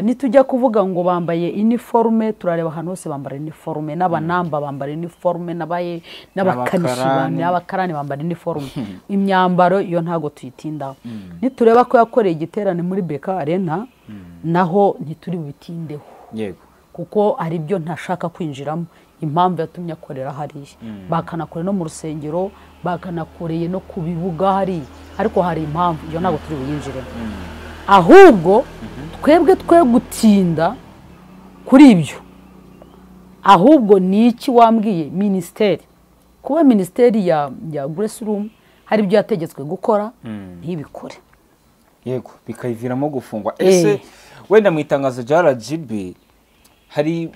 Nitujya kuvuga ngo bambaye uniforme, turareba ahantu hose bambara uniforme, n'abanamba bambara uniforme, n'abakanishi n'abakarani bambara uniforme. Imyambaro iyo ntago tuyitindaho. Nitureba ko yakoreye igiterane muri BK Arena, naho ntituri bubitindeho. Yego. Kuko ari byo ntashaka kwinjiramo impamvu yatumye akorera hariya. Bakanakore no mu rusengero, bakanakoreye no ku bibuga hariya, ariko hari impamvu iyo ntago turi buyinjiremo. Ahubwo twebwe twe gutinda kuri ibyo, ahubwo ni iki wambwiye ministeri. Kuba ministeri ya Grace Room hari ibyo yategetswe gukora ntibikore. Yego, bikayiviramo gufungwa. Ese wenda mu itangazo rya RGB hari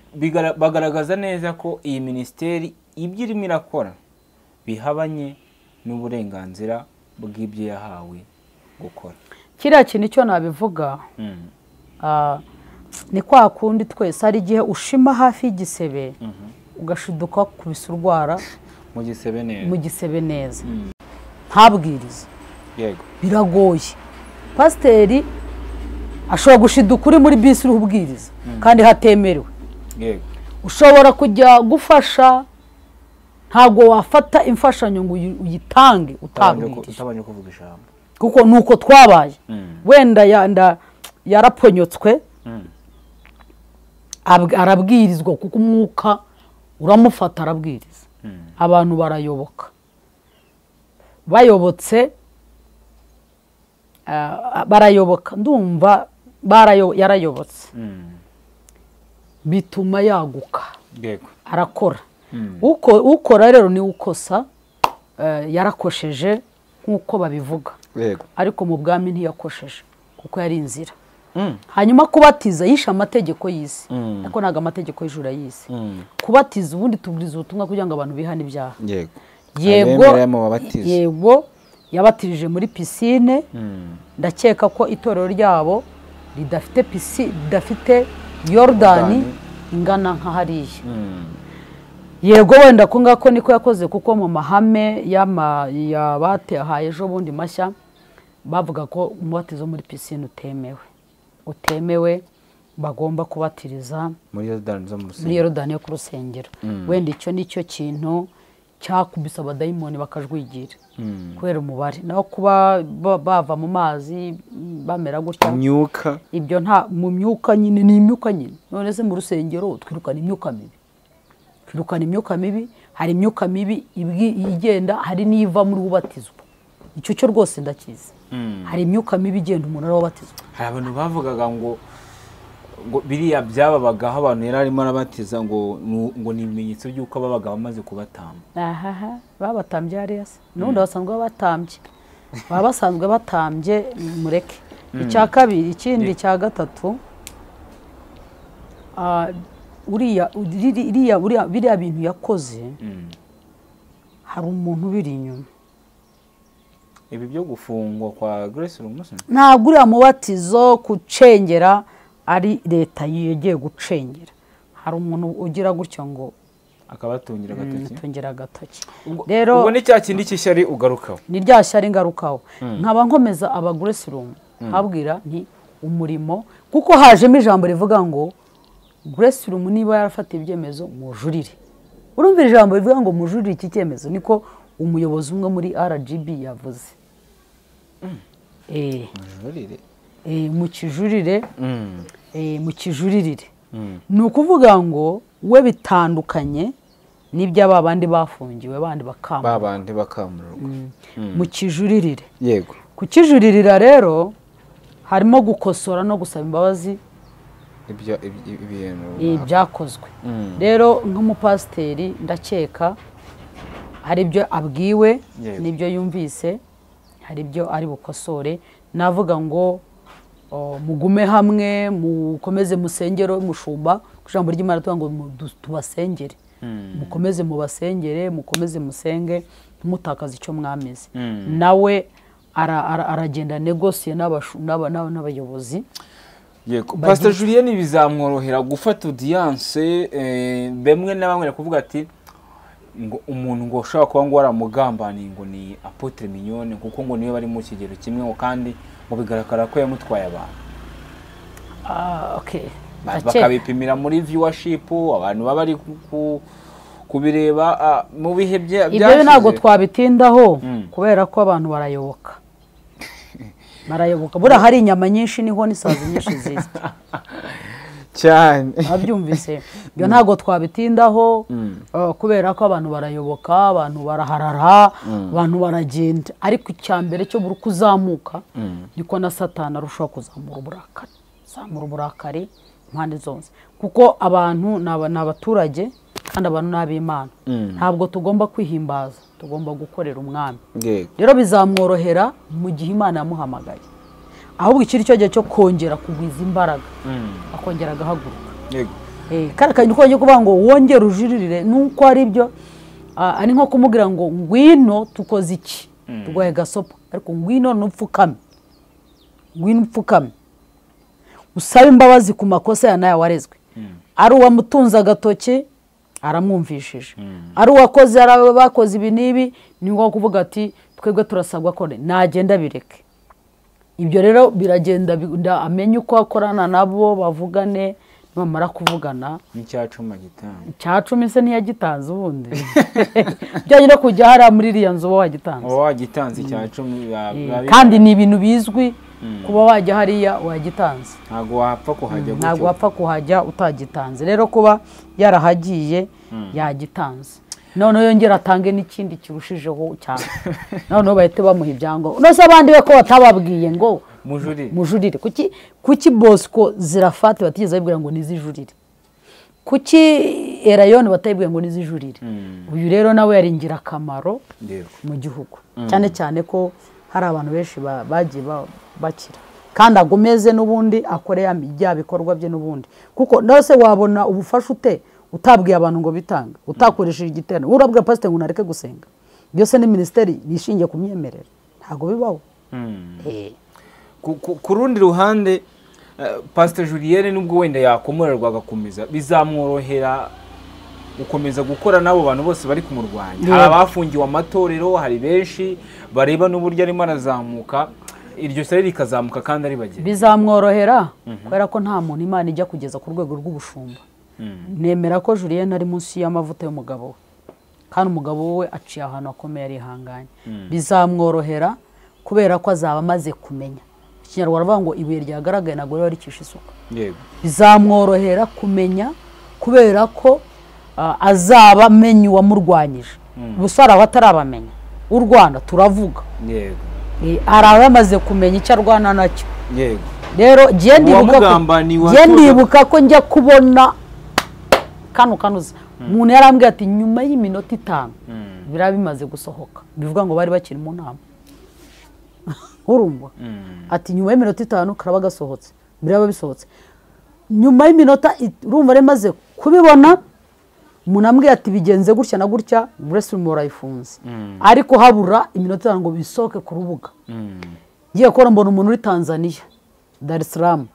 bagaragaza neza ko iyi ministeri ibyo irimo irakora bihabanye n'uburenganzira bw'ibyo yahawe gukora. Kiriya kintu icyo nabivuga, ni kwa kundi twese hari igihe ushima hafi y'igisebe ugashiduka kubisa urwara mu gisebe neza. Mu gisebe neza. Ntabwirize. Yego. Biragoye. Pasiteri ashobora gushiduka uri muri bisi uri ubwiriza kandi hatemerewe. Yego. Ushobora kujya gufasha, ntabwo wafata imfashanyo ngo uyitange utabwirije. Utabanje kuvuga ijambo. Kuko nuko twabaye. Wenda yarapfonyotswe, arabwirizwa kuko umwuka uramufata arabwiriza. Abantu barayoboka. Bayobotse barayoboka, ndumva yarayobotse. Bituma yaguka. Arakora. Ukora rero ni ukosa, yarakosheje nkuko babivuga. Ariko mu bwami ntiyakosheje kuko yari inzira. Hanyuma kubatiza yishe amategeko y'isi, ariko ntago amategeko y'ijuru y'isi. Kubatiza ubundi tubwiriza ubutumwa kugira ngo abantu bihane ibyaha. Yego, yego yabatirije muri piscine. Ndakeka ko itorero ryabo ridafite piscine, ridafite Yorodani ingana nka hariya. Yego wenda ko ngako niko yakoze, kuko mu mahame yabatehaye ejo bundi mashya bavuga ko umubatizo muri piscine utemewe, bagomba kubatiriza muri Yorodani zo mu rusengero, muri Yorodani yo ku rusengero. Wenda icyo nicyo kintu cyakubise abadayimoni bakajwigira kubera umubare, naho kuba bava mu mazi bamera gutya imyuka, ibyo nta mu myuka nyine, ni imyuka nyine. None se mu rusengero twirukana imyuka mibi, twirukana imyuka mibi. Hari imyuka mibi igenda, hari n'iva muri ubatizwa, icyo cyo rwose ndakizi. Hari imyuka mibi igenda umuntu arabatizwa. Hari abantu bavugaga ngo biriya byababagaho abantu yari arimo arabatiza ngo ni ibimenyetso by'uko babaga bamaze kubatamba. Ahaha, babatambye hariya se n'ubundi basanzwe batambye, baba basanzwe batambye, mureke. Icya kabiri, ikindi cya gatatu, uriya biriya bintu yakoze, hari umuntu ubiri inyuma. Ibi byo gufungwa kwa Grace Room ntabwo uriya mubatizo kucengera ari leta yegeye gucengera, hari umuntu ugira gutyo ngo akabatungira agatoki, tungira agatoki. Rero ubwo ni cya kindi cy'ishyari ugarukaho, ni rya shyari ngarukaho. Nkaba nkomeza aba Grace Room nkabwira nti umurimo, kuko hajemo ijambo rivuga ngo Grace Room niba yarafata ibyemezo mujurire. Urumva ijambo rivuga ngo mujurire iki cyemezo, niko umuyobozi umwe muri RGB yavuze. Mujurire, mu kijurire, mu kijuririre. Ni ukuvuga ngo we bitandukanye n'ibyo abandi bafungiwe, bandi bakamurwa mu kijuririre. Yego, kukijuririra rero harimo gukosora no gusaba imbabazi ibyo ibintu byakozwe. Rero nk'umupasiteri ndakeka hari ibyo abwiwe n'ibyo yumvise, hari ibyo ari bukosore. Navuga ngo mugume hamwe, mukomeze musengero mushumba, ijambo ry'Imana tuvuga ngo tubasengere, mukomeze mubasengere, mukomeze musenge, ntimutakaze icyo mwameze. Nawe aragenda negosiye n'abayobozi. Yego, Pastor Julien bizamworohera gufata audience bemwe na bamwe kuvuga ati ngo umuntu ngo ushaka kuba ngo waramugambaniye ngo ni Apotre Mignone, kuko ngo niwe bari mu kigero kimwe, ngo kandi ngo bigaragara ko yamutwaye abantu. Okay, bakabipimira muri viewership, abantu baba bari kubireba mu bihe byashize. Ibyo ntabwo twabitindaho kubera ko abantu barayoboka, barayoboka. Buriya hari inyama nyinshi niho n'isazi nyinshi zizwi cyane, abyumvise. Ibyo ntabwo twabitindaho kubera ko abantu barayoboka, abantu baraharara, abantu baragenda. Ariko icya mbere cyo buri kuzamuka niko na Satani arushaho kuzamura uburakari, zamura uburakari impande zose, kuko abantu ni abaturage kandi abantu ni ab'Imana. Ntabwo tugomba kwihimbaza, tugomba gukorera umwami. Rero bizamworohera mu gihe Imana yamuhamagaye. Ahubwo ikiri cyo gihe cyo kongera kugwiza imbaraga, akongera agahaguruka. Yego, kare kantu ko kuvuga ngo wongere ujuririre nuko ari byo, ari nko kumubwira ngo ngwino tukoze iki, tugwaye gasopo, ariko ngwino nupfukame, ngwino upfukame usabe imbabazi ku makosa ya nawe warezwe. Ari uwamutunze agatoki aramwumvishije, ari uwakoze, ari bakoze ibi n'ibi, ni nko kuvuga ati twebwe turasabwa ko nagenda bireke. Ibyo rero biragenda, amenye uko akorana nabo, bavugane, bamara kuvugana. N'icyacumi agitanze, icyacumi se ntiyagitanze ubundi byanyine kujya hariya muri iriya nzu uba wagitanze, uba wagitanze icyacumi, kandi ni ibintu bizwi kuba wajya hariya wagitanze, ntabwo wapfa kuhajya, ntabwo wapfa kuhajya utagitanze. Rero kuba yarahagiye yagitanze, noneho yongera atange n'ikindi kirushijeho cyane, noneho bahite bamuha ibyangombwa. None se abandi be ko batababwiye ngo mujurire? Kuki Bosco Zirafati batigeze babibwira ngo nizijurire? Kuki Erayoni batayibwiye ngo nizijurire? Uyu rero nawe yari ingirakamaro mu gihugu, cyane cyane ko hari abantu benshi bagiye bakira, kandi agomeze n'ubundi akore bya bikorwa bye n'ubundi, kuko nose wabona ubufasha ute utabwiye abantu ngo bitange, utakoresheje igiterane. Urabwira pasiteri ngo nareke gusenga, Byose ni minisiteri ishingiye ku myemerere, ntabwo bibaho. Ku rundi ruhande Pastor Julienne nubwo wenda yakomorerwa agakomeza, bizamworohera gukomeza gukora n'abo bantu bose bari kumurwanya. Hari abafungiwe amatorero, hari benshi bareba n'uburyo arimo arazamuka, iryo shyari rikazamuka kandi ari bageni. Bizamworohera kubera ko nta muntu Imana ijya kugeza ku rwego rw'ubushumba. Nemera ko Julienne ari munsi y'amavuta y'umugabo we, kandi umugabo we aciye ahantu akomeye, arihanganye. Bizamworohera kubera ko azaba amaze kumenya. Ikinyarwanda bavuga ngo ibuye ryagaragaye ntabwo riba rikishe isuka. Bizamworohera kumenya kubera ko azaba amenya uwamurwanyije. Gusa hari abatarabamenya. U Rwanda turavuga. Hari abamaze kumenya icyo arwana nacyo. Rero njye ndibuka ko njya kubona kano kanuza. Umuntu yarambwiye ati nyuma y'iminota 5 biraba bimaze gusohoka. Bivuga ngo bari bakiri mu nama. Urumva? Ati nyuma y'iminota 5 karaba gasohotse. Biraba bisohotse. Nyuma y'iminota urumva remaze kubibona, umuntu ambwiye ati bigenze gutya na gutya, Grace Room barayifunze. Ariko habura iminota 5 ngo bisohoke ku rubuga. Ngiye kubona mbona umuntu uri Tanzania, Dar es Salaam,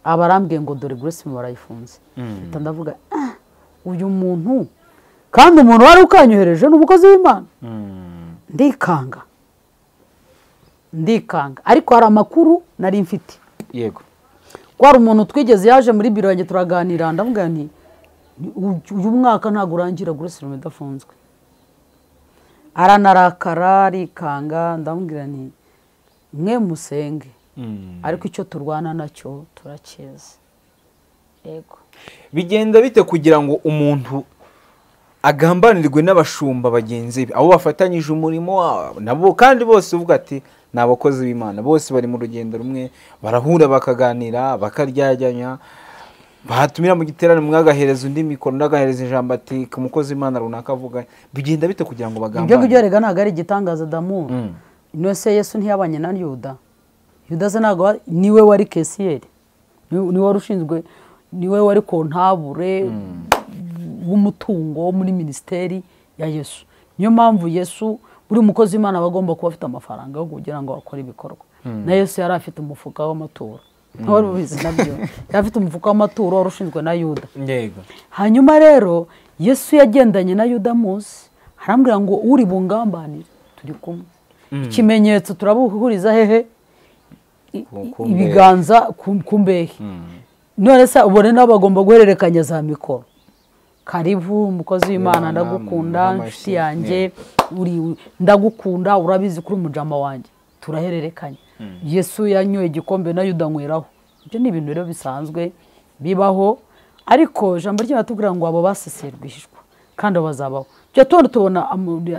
abarambwiye ngo dore Grace Room barayifunze. Mpita ndavuga uyu muntu, kandi umuntu wari ukanyohereje ni umukozi w'Imana. Ndikanga. Ariko hari amakuru nari mfite. Yego. Ko hari umuntu twigeze yaje muri biro yanjye turaganira, ndavuga nti uyu mwaka ntabwo urangira Grace Room idafunzwe. Aranarakara arikanga, ndamubwira nti mwe musenge, ariko icyo turwana nacyo turakizi. Yego. Bigenda bite kugira ngo umuntu agambanirwe n'abashumba bagenzi be, abo bafatanyije umurimo nabo, kandi bose uvuga ati ni abakozi b'Imana, bose bari mu rugendo rumwe, barahura bakaganira, bakaryajyanya, batumira mu giterane, umwe agahereza undi mikoro, undi agahereza ijambo ati ku mukozi w'Imana runaka avuga. Bigenda bite kugira ngo bagambanire? Ibyo ngibyo rega ntabwo ari igitangaza damu. Ino se Yesu ntiyabanye na Yuda? Yuda se ntabwo niwe wari kesiyeri, niwe wari ushinzwe, niwe wari kontabure w'umutungo wo muri minisiteri ya Yesu. Niyo mpamvu Yesu, buri mukozi w'Imana aba agomba kuba afite amafaranga yo kugira ngo akore ibikorwa. Na Yesu yari afite umufuka w'amaturo. Wari ubizi nabyo. Yari afite umufuka w'amaturo wari ushinzwe na Yuda. Yego. Hanyuma rero Yesu yagendanye na Yuda munsi, arambwira ngo uri bungambanire turi kumwe. Ikimenyetso turabuhuriza hehe? Ibiganza ku mbehe. None se ubone nabo bagomba guhererekanya za mikoro. Karibu umukozi w'Imana, ndagukunda inshuti yanjye, uri ndagukunda, urabizi kuri umujama wanjye, turahererekanya. Yesu yanyoye igikombe na Yuda anyweraho. Ibyo ni ibintu rero bisanzwe bibaho, ariko ijambo ry'Imana tubwira ngo abo baseseye rwihishwa kandi bazabaho. Byo tubona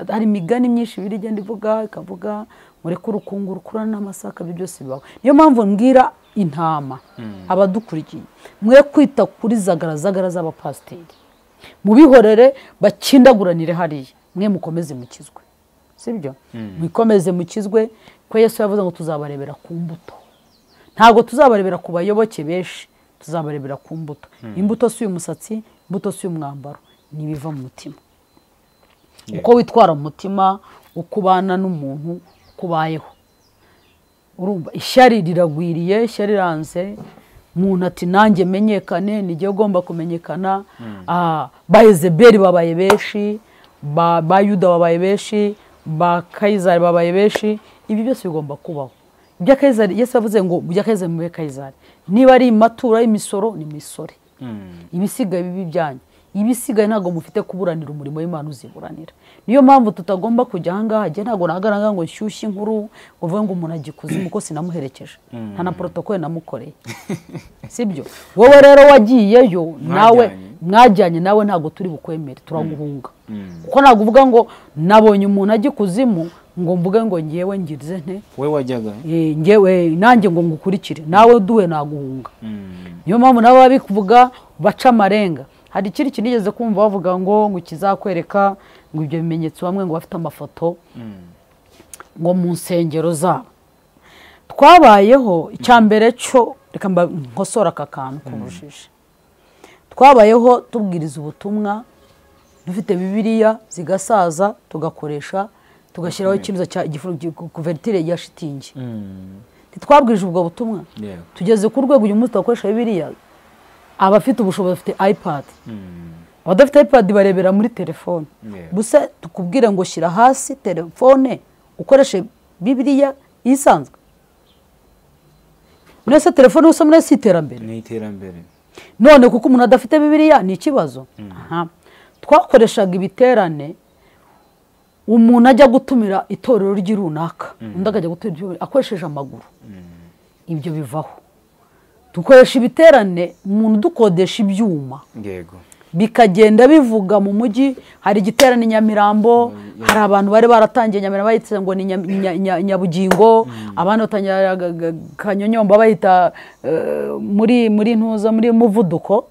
hari imigani myinshi biri igenda ivuga ikavuga mureke urukungu rukurana n'amasaka, ibyo byose bibaho. Niyo mpamvu mbwira intama abadukurikiye, mwe kwita kuri zagarazagara z'abapasiteri, mubihorere bakindaguranire hariya, mwe mukomeze mukizwe. Sibyo? Mukomeze mukizwe, ko Yesu yavuze ngo tuzabarebera ku mbuto. Ntabwo tuzabarebera ku bayoboke benshi, tuzabarebera ku mbuto. Imbuto si uyu musatsi, imbuto si uyu mwambaro, ni ibiva mu mutima. Uko witwara mu mutima, uko ubana n'umuntu, uko ubayeho. Urumva ishyari riragwiriye, ishyari riranze. Umuntu ati nanjye menyekane, nijye ugomba kumenyekana. Ba Yezebeli babaye benshi, ba Yuda babaye benshi, ba Kayizari babaye benshi. Ibi byose bigomba kubaho. Ibya Kayizari, Yesu yavuze ngo ibya Kayizari muhe Kayizari. Niba ari imatura y'imisoro ni misore. Ibisigaye bibi byanyu. Ibisigaye ntabwo mufite kuburanira umurimo w'Imana uziburanira. Niyo mpamvu tutagomba kujya ahangaha. Njye ntabwo nahagarara ngo nshyushye inkuru ngo uvuge ngo umuntu agikuzimu ko sinamuherekeje, nta na protocole namukoreye. Sibyo? Wowe rero wagiyeyo nawe mwajyanye nawe ntabwo turi bukwemere, turaguhunga. Kuko ntabwo uvuga ngo nabonye umuntu agikuzimu ngo mvuge ngo ngewe ngirize nte. Wowe wajyaga? Ngewe nanjye ngo ngukurikire, nawe duhe naguhunga. Niyo mpamvu nabo babivuga baca amarenga. Hari ikindi kintu nigeze kumva bavuga ngo kizakwereka ngo ibyo bimenyetso bamwe ngo bafite amafoto ngo mu nsengero zabo. Twabayeho icya mbere cyo reka nkosora aka kantu k'ubujiji. Twabayeho tubwiriza ubutumwa dufite Bibiliya zigasaza, tugakoresha Tugashyiraho ikintu cya kuvertire ya shitingi. Ntitwabwirije ubwo butumwa. Tugeze ku rwego uyu munsi twakoresha Bibiliya, abafite ubushobozi bafite iPad. Abadafite iPad barebera muri telefone. Gusa tukubwira ngo shyira hasi telefone ukoreshe Bibiliya isanzwe. Mwese telefone usoma nese iterambere. Ni iterambere. None kuko umuntu adafite Bibiliya ni ikibazo. Twakoreshaga ibiterane, umuntu ajya gutumira itorero ry'irunaka, undi akajya gutumira akoresheje amaguru. Ibyo bivaho. Dukoresha ibiterane umuntu dukodesha ibyuma. Yego. Bikagenda bivuga mu mujyi. Hari igiterane Nyamirambo, hari abantu bari baratangiye Nyamirambo bayitse ngo ni Nyabugingo, abandi batangira Kanyonyomba bayita muri ntuza muri muvuduko.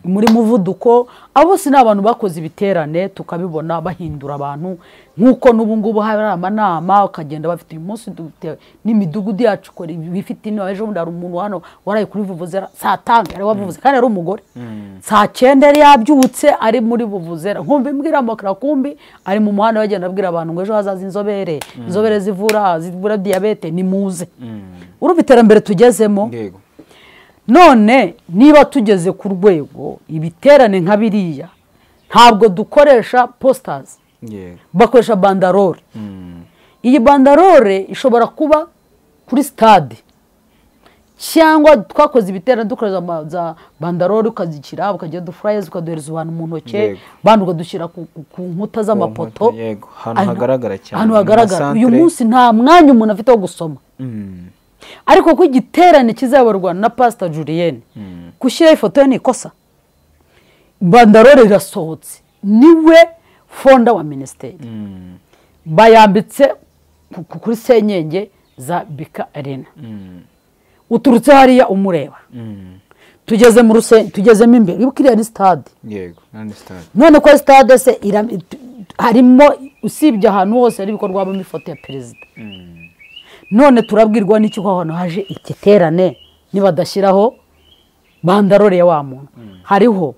Muri muvuduko abo si n'abantu bakoze ibiterane tukabibona bahindura abantu, nkuko n'ubu ngubu hari amanama ukagenda bafite uyu munsi n'imidugudu yacu ikora bifite ino. Ejo bundi hari umuntu hano waraye kuri vuvuzera saa 5 yari wavuze kandi ari umugore, saa 9 yari yabyutse ari muri vuvuzera, nkumva imbwira amakara kumbi ari mu muhanda bagenda abwira abantu ngo ejo hazaza inzobere, inzobere zivura diyabete nimuze. Urumva iterambere tugezemo. None niba tugeze ku rwego ibiterane nka biriya, ntabwo dukoresha posters, bakoresha bandarore. Iyi bandarore ishobora kuba kuri stade, cyangwa twakoze ibiterane dukoresha za bandarore, ukazikira ukajya duflyers ukaduhereza abantu mu ntoke, bandi ukadushyira ku nkuta z'amapoto, ahantu hagaragara cyane, ahantu hagaragara. Uyu munsi nta mwanya umuntu afite wo gusoma. Ariko ko igiterane kizayoborwa na Pastor Julienne, gushyiraho ifoto ye ni ikosa. Bandarore irasohotse, niwe fonda wa minisiteri, bayambitse kuri senyenge za Bika Arena. Uturutse hariya umureba, tugeze mu rusengero, tugezemo imbere, wibuke iriya ni stade. Yego, ni stade. None ko stade se harimo, usibye ahantu hose hari ibikorwa habamo ifoto ya perezida. None turabwirwa n'iki ko hano haje igiterane nibadashyiraho bandarore ya wa muntu? Hariho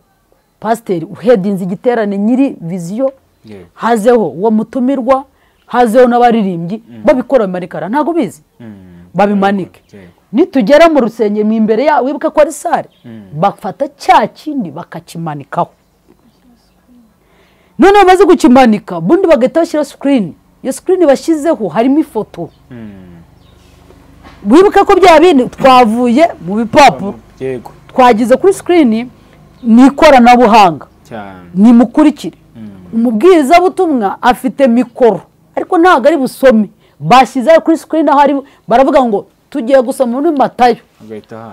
pasiteri uhedinze igiterane nyiri viziyo, hazeho uwo mutumirwa, hazeho n'abaririmbyi babikora bimanikara, ntago bizi babimanike. Nitugera mu rusengero mu imbere ya wibuka ko ari sare, bafata cya kindi bakakimanikaho. None bamaze kukimanika bundi bagahita bashyira screen. Iyo screen bashyizeho harimo ifoto. Wibuka ko bya bindi twavuye mu bipapuro, twagize kuri screen, ni ikoranabuhanga. Nimukurikire. Umubwirizabutumwa afite mikoro ariko ntabwo ari busome, bashyize kuri screen aho ari baravuga ngo tugiye gusoma muri Matayo,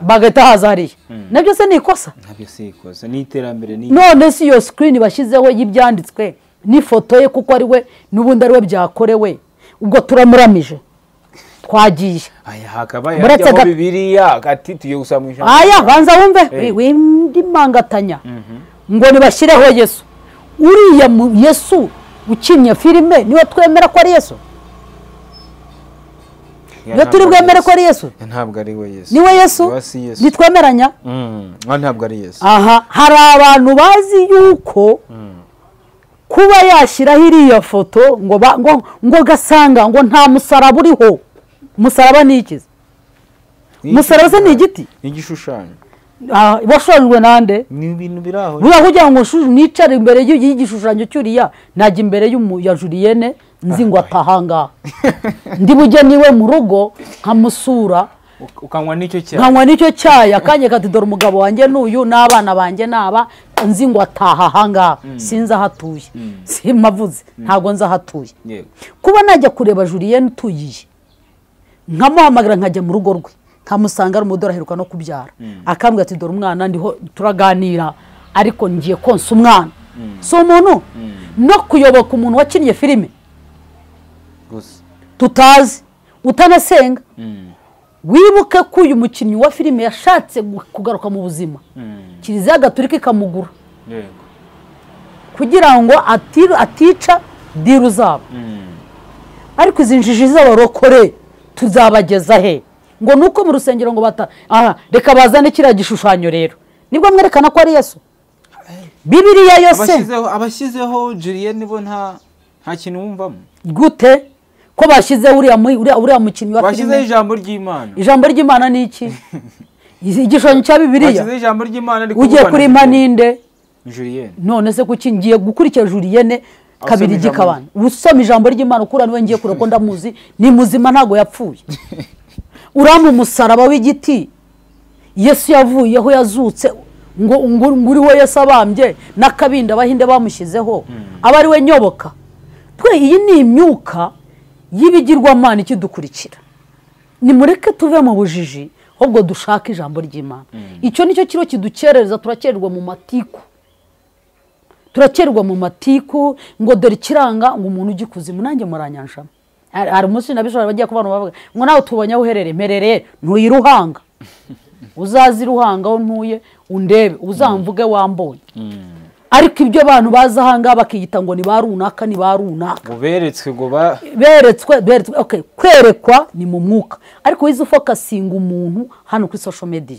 bagahita haza hariya. Nabyo se ni ikosa? Nabyo si ikosa, ni iterambere. None si iyo screen bashyizeho y'ibyanditswe n'ifoto ye, kuko ari we n'ubundi ari we byakorewe, ubwo turamuramije twagiye. Aya hakaba yajyaho Bibiliya ati tugiye gusoma ijambo. Aya banza wumve windimangatanya ngo nibashyireho Yesu. Uriya Yesu ukinnye filime niwe twemera ko ari Yesu? Niwe turi bwemere ko ari Yesu? Ntabwo ari we Yesu. Niwe Yesu? Nitwemeranya? Ntabwo ari Yesu. Aha hari abantu bazi yuko kuba yashyiraho iriya foto ngo ngo gasanga ngo nta musaraba uriho. Umusaraba ni iki? Umusaraba se ni igiti? Ni igishushanyo. Washushanyijwe nande? Ni ibintu biri aho. Buriya kugira ngo nicare imbere y'igishushanyo cy'uriya, najya imbere ya Julienne nzi ngo atahanga. Ndi bujye niwe mu rugo nkamusura, ukanywa n'icyo cyayi. Nkanywa n'icyo cyayi, akanyeka ati dore umugabo wanjye n'uyu n'abana banjye n'aba, nzi ngo ataha ahangaha, sinzi aho atuye. Simavuze, ntabwo nzi aho atuye. Kuba najya kureba Julienne utuye, nkamuhamagara nkajya mu rugo rwe, nkamusanga ari umudora aheruka no kubyara, akambwira ati dore umwana ndiho turaganira, ariko ngiye konsa umwana. Si umuntu no kuyoboka umuntu wakinnye filime gusa tutazi, utanasenga. Wibuke ko uyu mukinnyi wa filime yashatse kugaruka mu buzima, Kiliziya Gatolika ikamugura kugira ngo atica diru zabo. Ariko izi njiji z'abarokore tuzabageza he? Ngo nuko mu rusengero ngo bata aha, reka bazane kiriya gishushanyo rero, nibwo mwerekana ko ari Yesu. Bibiliya yose abashyizeho Julienne bo nta kintu wumvamo gute? Ko bashyizeho uriya mukinnyi wa filime, bashyizeho ijambo ry'Imana. Ijambo ry'Imana ni iki? Igishushanyo cya Bibiliya. Bashyizeho ijambo ry'Imana. Ugiye kurima ninde? Julienne. None se kuki ngiye gukurikira Julienne kabiri gikabana? Usoma ijambo ry'Imana ukura niwe ngiye kureko ndamuzi, ni muzima ntago yapfuye. Uramu umusaraba w'igiti Yesu yavuyeho yazutse ngo nguri we Yesu abambye n'akabinda abahinde bamushyizeho aba ari we nyoboka. Twe iyi ni imyuka y'ibigirwamana ikidukurikira. Nimureke tuve mu bujiji ahubwo dushaka ijambo ry'Imana. Icyo nicyo kiro kidukerereza, turakererwa mu matiku. Turakererwa mu matiku ngo dore ikiranga ngo umuntu ujya ikuzimu nanjye muranyanjama. Hari umunsi nabishobora bagiye kubana bavuga ngo nawe tubonye aho uherereye, mperereye ntuye Ruhanga. Uzazi Ruhanga aho ntuye undebe, uzamvuge wambonye. Ariko ibyo abantu baza ahanga bakiyita ngo ni ba runaka ni ba runaka. Beretswe ngo ba beretswe okay, kwerekwa ni mu mwuka. Ariko wize ufocusinga umuntu hano kuri social media.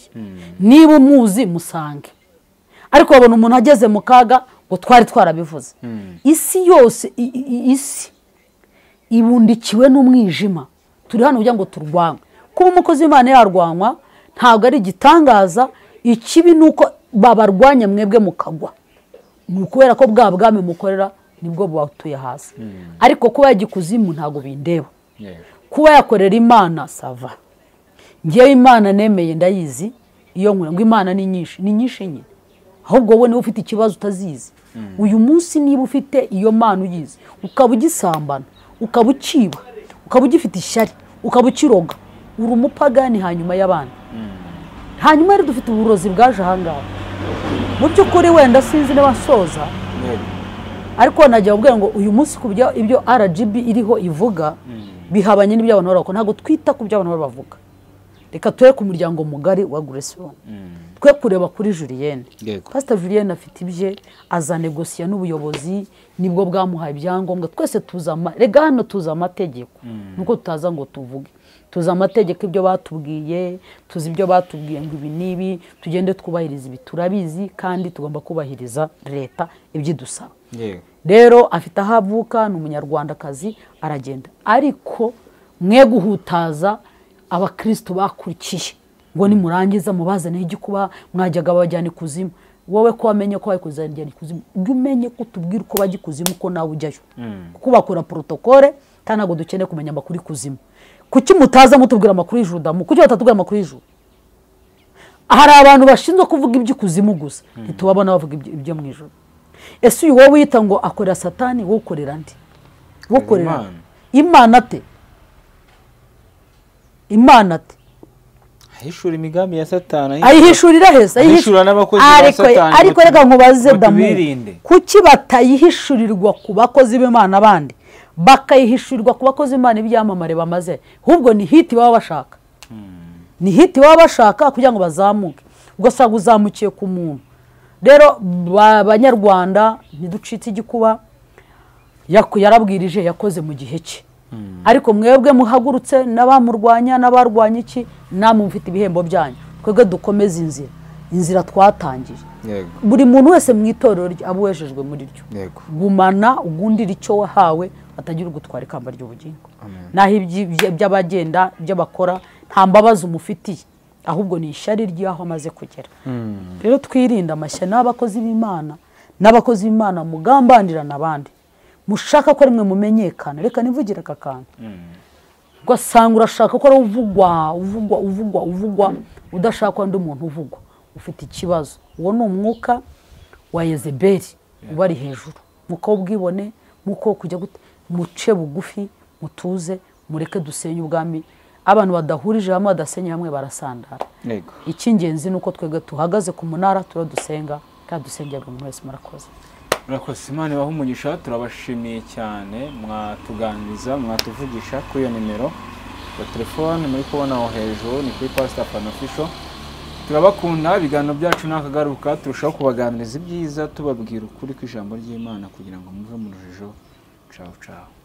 Niba umuzi musange. Ariko babona umuntu ageze mu kaga ngo twari twarabivuze. Isi yose isi ibundikiwe n'umwijima. Turi hano kugira ngo turwanywe. Kuba umukozi w'Imana yarwanywa ntabwo ari igitangaza, ikibi nuko babarwanya mwebwe mukagwa. Ni ukubera ko bwa bwami mukorera nibwo bwatuye hasi. Ariko kuba yagikuzimu ntago bindeba. Kuba yakorera Imana sava. Ngiye Imana nemeye ndayizi, iyo nkura ngo Imana ni nyinshi, ni nyinshi nyine. Ahubwo wowe niba ufite ikibazo utazizi. Uyu munsi niba ufite iyo Mana uyizi, ukaba ugisambana, ukaba ukiba, ukaba ugifite ishyari, ukaba ukiroga, uri umupagani hanyuma y'abandi. Hanyuma rero dufite uburozi bwaje ahangaha. Mu by'ukuri wenda sinzi niba nsoza, ariko najya kubwira ngo uyu munsi ku byo ibyo RGB iriho ivuga bihabanye n'ibyo abantu barakora. Ntabwo twita ku byo abantu bavuga. Reka twe ku muryango mugari wa Grace Room, twe kureba kuri Julienne. Pastor Julienne afite ibye, aza negosiya n'ubuyobozi, nibwo bwamuhaye ibyangombwa. Twese tuza rega hano tuza amategeko, nuko tutaza ngo tuvuge. Tuzi amategeko ibyo batubwiye, tuzi ibyo batubwiye ngo ibi nibi tugende twubahiriza ibi, turabizi kandi tugomba kubahiriza leta ibyidusaba. Rero afite aho avuka, ni umunyarwandakazi, aragenda. Ariko mwe guhutaza abakristo bakurikiye ngo nimurangiza mubazane igikuba mwajyaga babajyana ikuzimu. Wowe ko wamenye ko bayikuzanira ikuzimu, ujye umenye ko tubwira uko bajya ikuzimu ko nawe ujyayo, kuko bakora protokole kandi ntabwo dukeneye kumenya amakuru ikuzimu. Kuki mutaza mutubwira amakuru y'ijuru damu? Kuki batatubwira amakuru y'ijuru? Hari abantu bashinzwe kuvuga iby'ikuzimu gusa, ntitubabona bavuga ibyo mu ijuru. Ese uyu wowe wita ngo akorera Satani, wowe ukorera nde? Wowe ukorera Imana ate? Imana ate? Ahishura imigambi ya Satani. Ayihishurira hese? Ahishura n'abakozi ba Satani. Ariko reka nkubaze damu, kuki batayihishurirwa ku bakozi b'Imana bandi, bakayihishurirwa ku bakozi b'Imana ibyamamare bamaze? Ahubwo ni hiti baba bashaka. Ni hiti baba bashaka kugira ngo bazamuke. Ugasanga uzamukiye ku muntu. Rero abanyarwanda ntiducitse igikuba, yarabwirije yakoze mu gihe cye. Ariko mwebwe muhagurutse n'abamurwanya n'abarwanya iki, namwe mufite ibihembo byanyu. Twebwe dukomeze inzira, inzira twatangiye. Buri muntu wese mu itorero rye aba wejejwe muri ryo. Gumana ugundira icyo wahawe, atagira ugutwara ikamba ry'ubugingo. Naho iby'abagenda ibyo bakora nta mbabazi umufitiye, ahubwo ni ishyari ry'aho amaze kugera. Rero twirinda amashyari n'abakozi b'Imana, n'abakozi b'Imana mugambanirana abandi, mushaka ko rimwe mumenyekana. Reka nivugira aka kantu, ugasanga urashaka ko ari uvugwa uvugwa uvugwa uvugwa, udashaka undi muntu uvugwa, ufite ikibazo. Uwo ni umwuka wa Yezebeli ubari hejuru. Muko ubwibone, muko kujya gute, muce bugufi, mutuze, mureke dusenye ubwami. Abantu badahurije hamwe badasenye hamwe barasandara. Icy'ingenzi nuko twebwe tuhagaze ku munara turadusenga kandi dusengera buri wese. Murakoze. Murakoze. Imana ibahe umugisha, turabashimiye cyane, mwatuganiriza, mwatuvugisha kuri iyo nimero ya telefone muri kubona aho hejuru, ni kuri Pastor Fan Official. Turabakunda, ibiganiro byacu nakagaruka, turushaho kubaganiriza ibyiza, tubabwira ukuri kw'ijambo ry'Imana kugira ngo muve mu rujijo. Ciao ciao.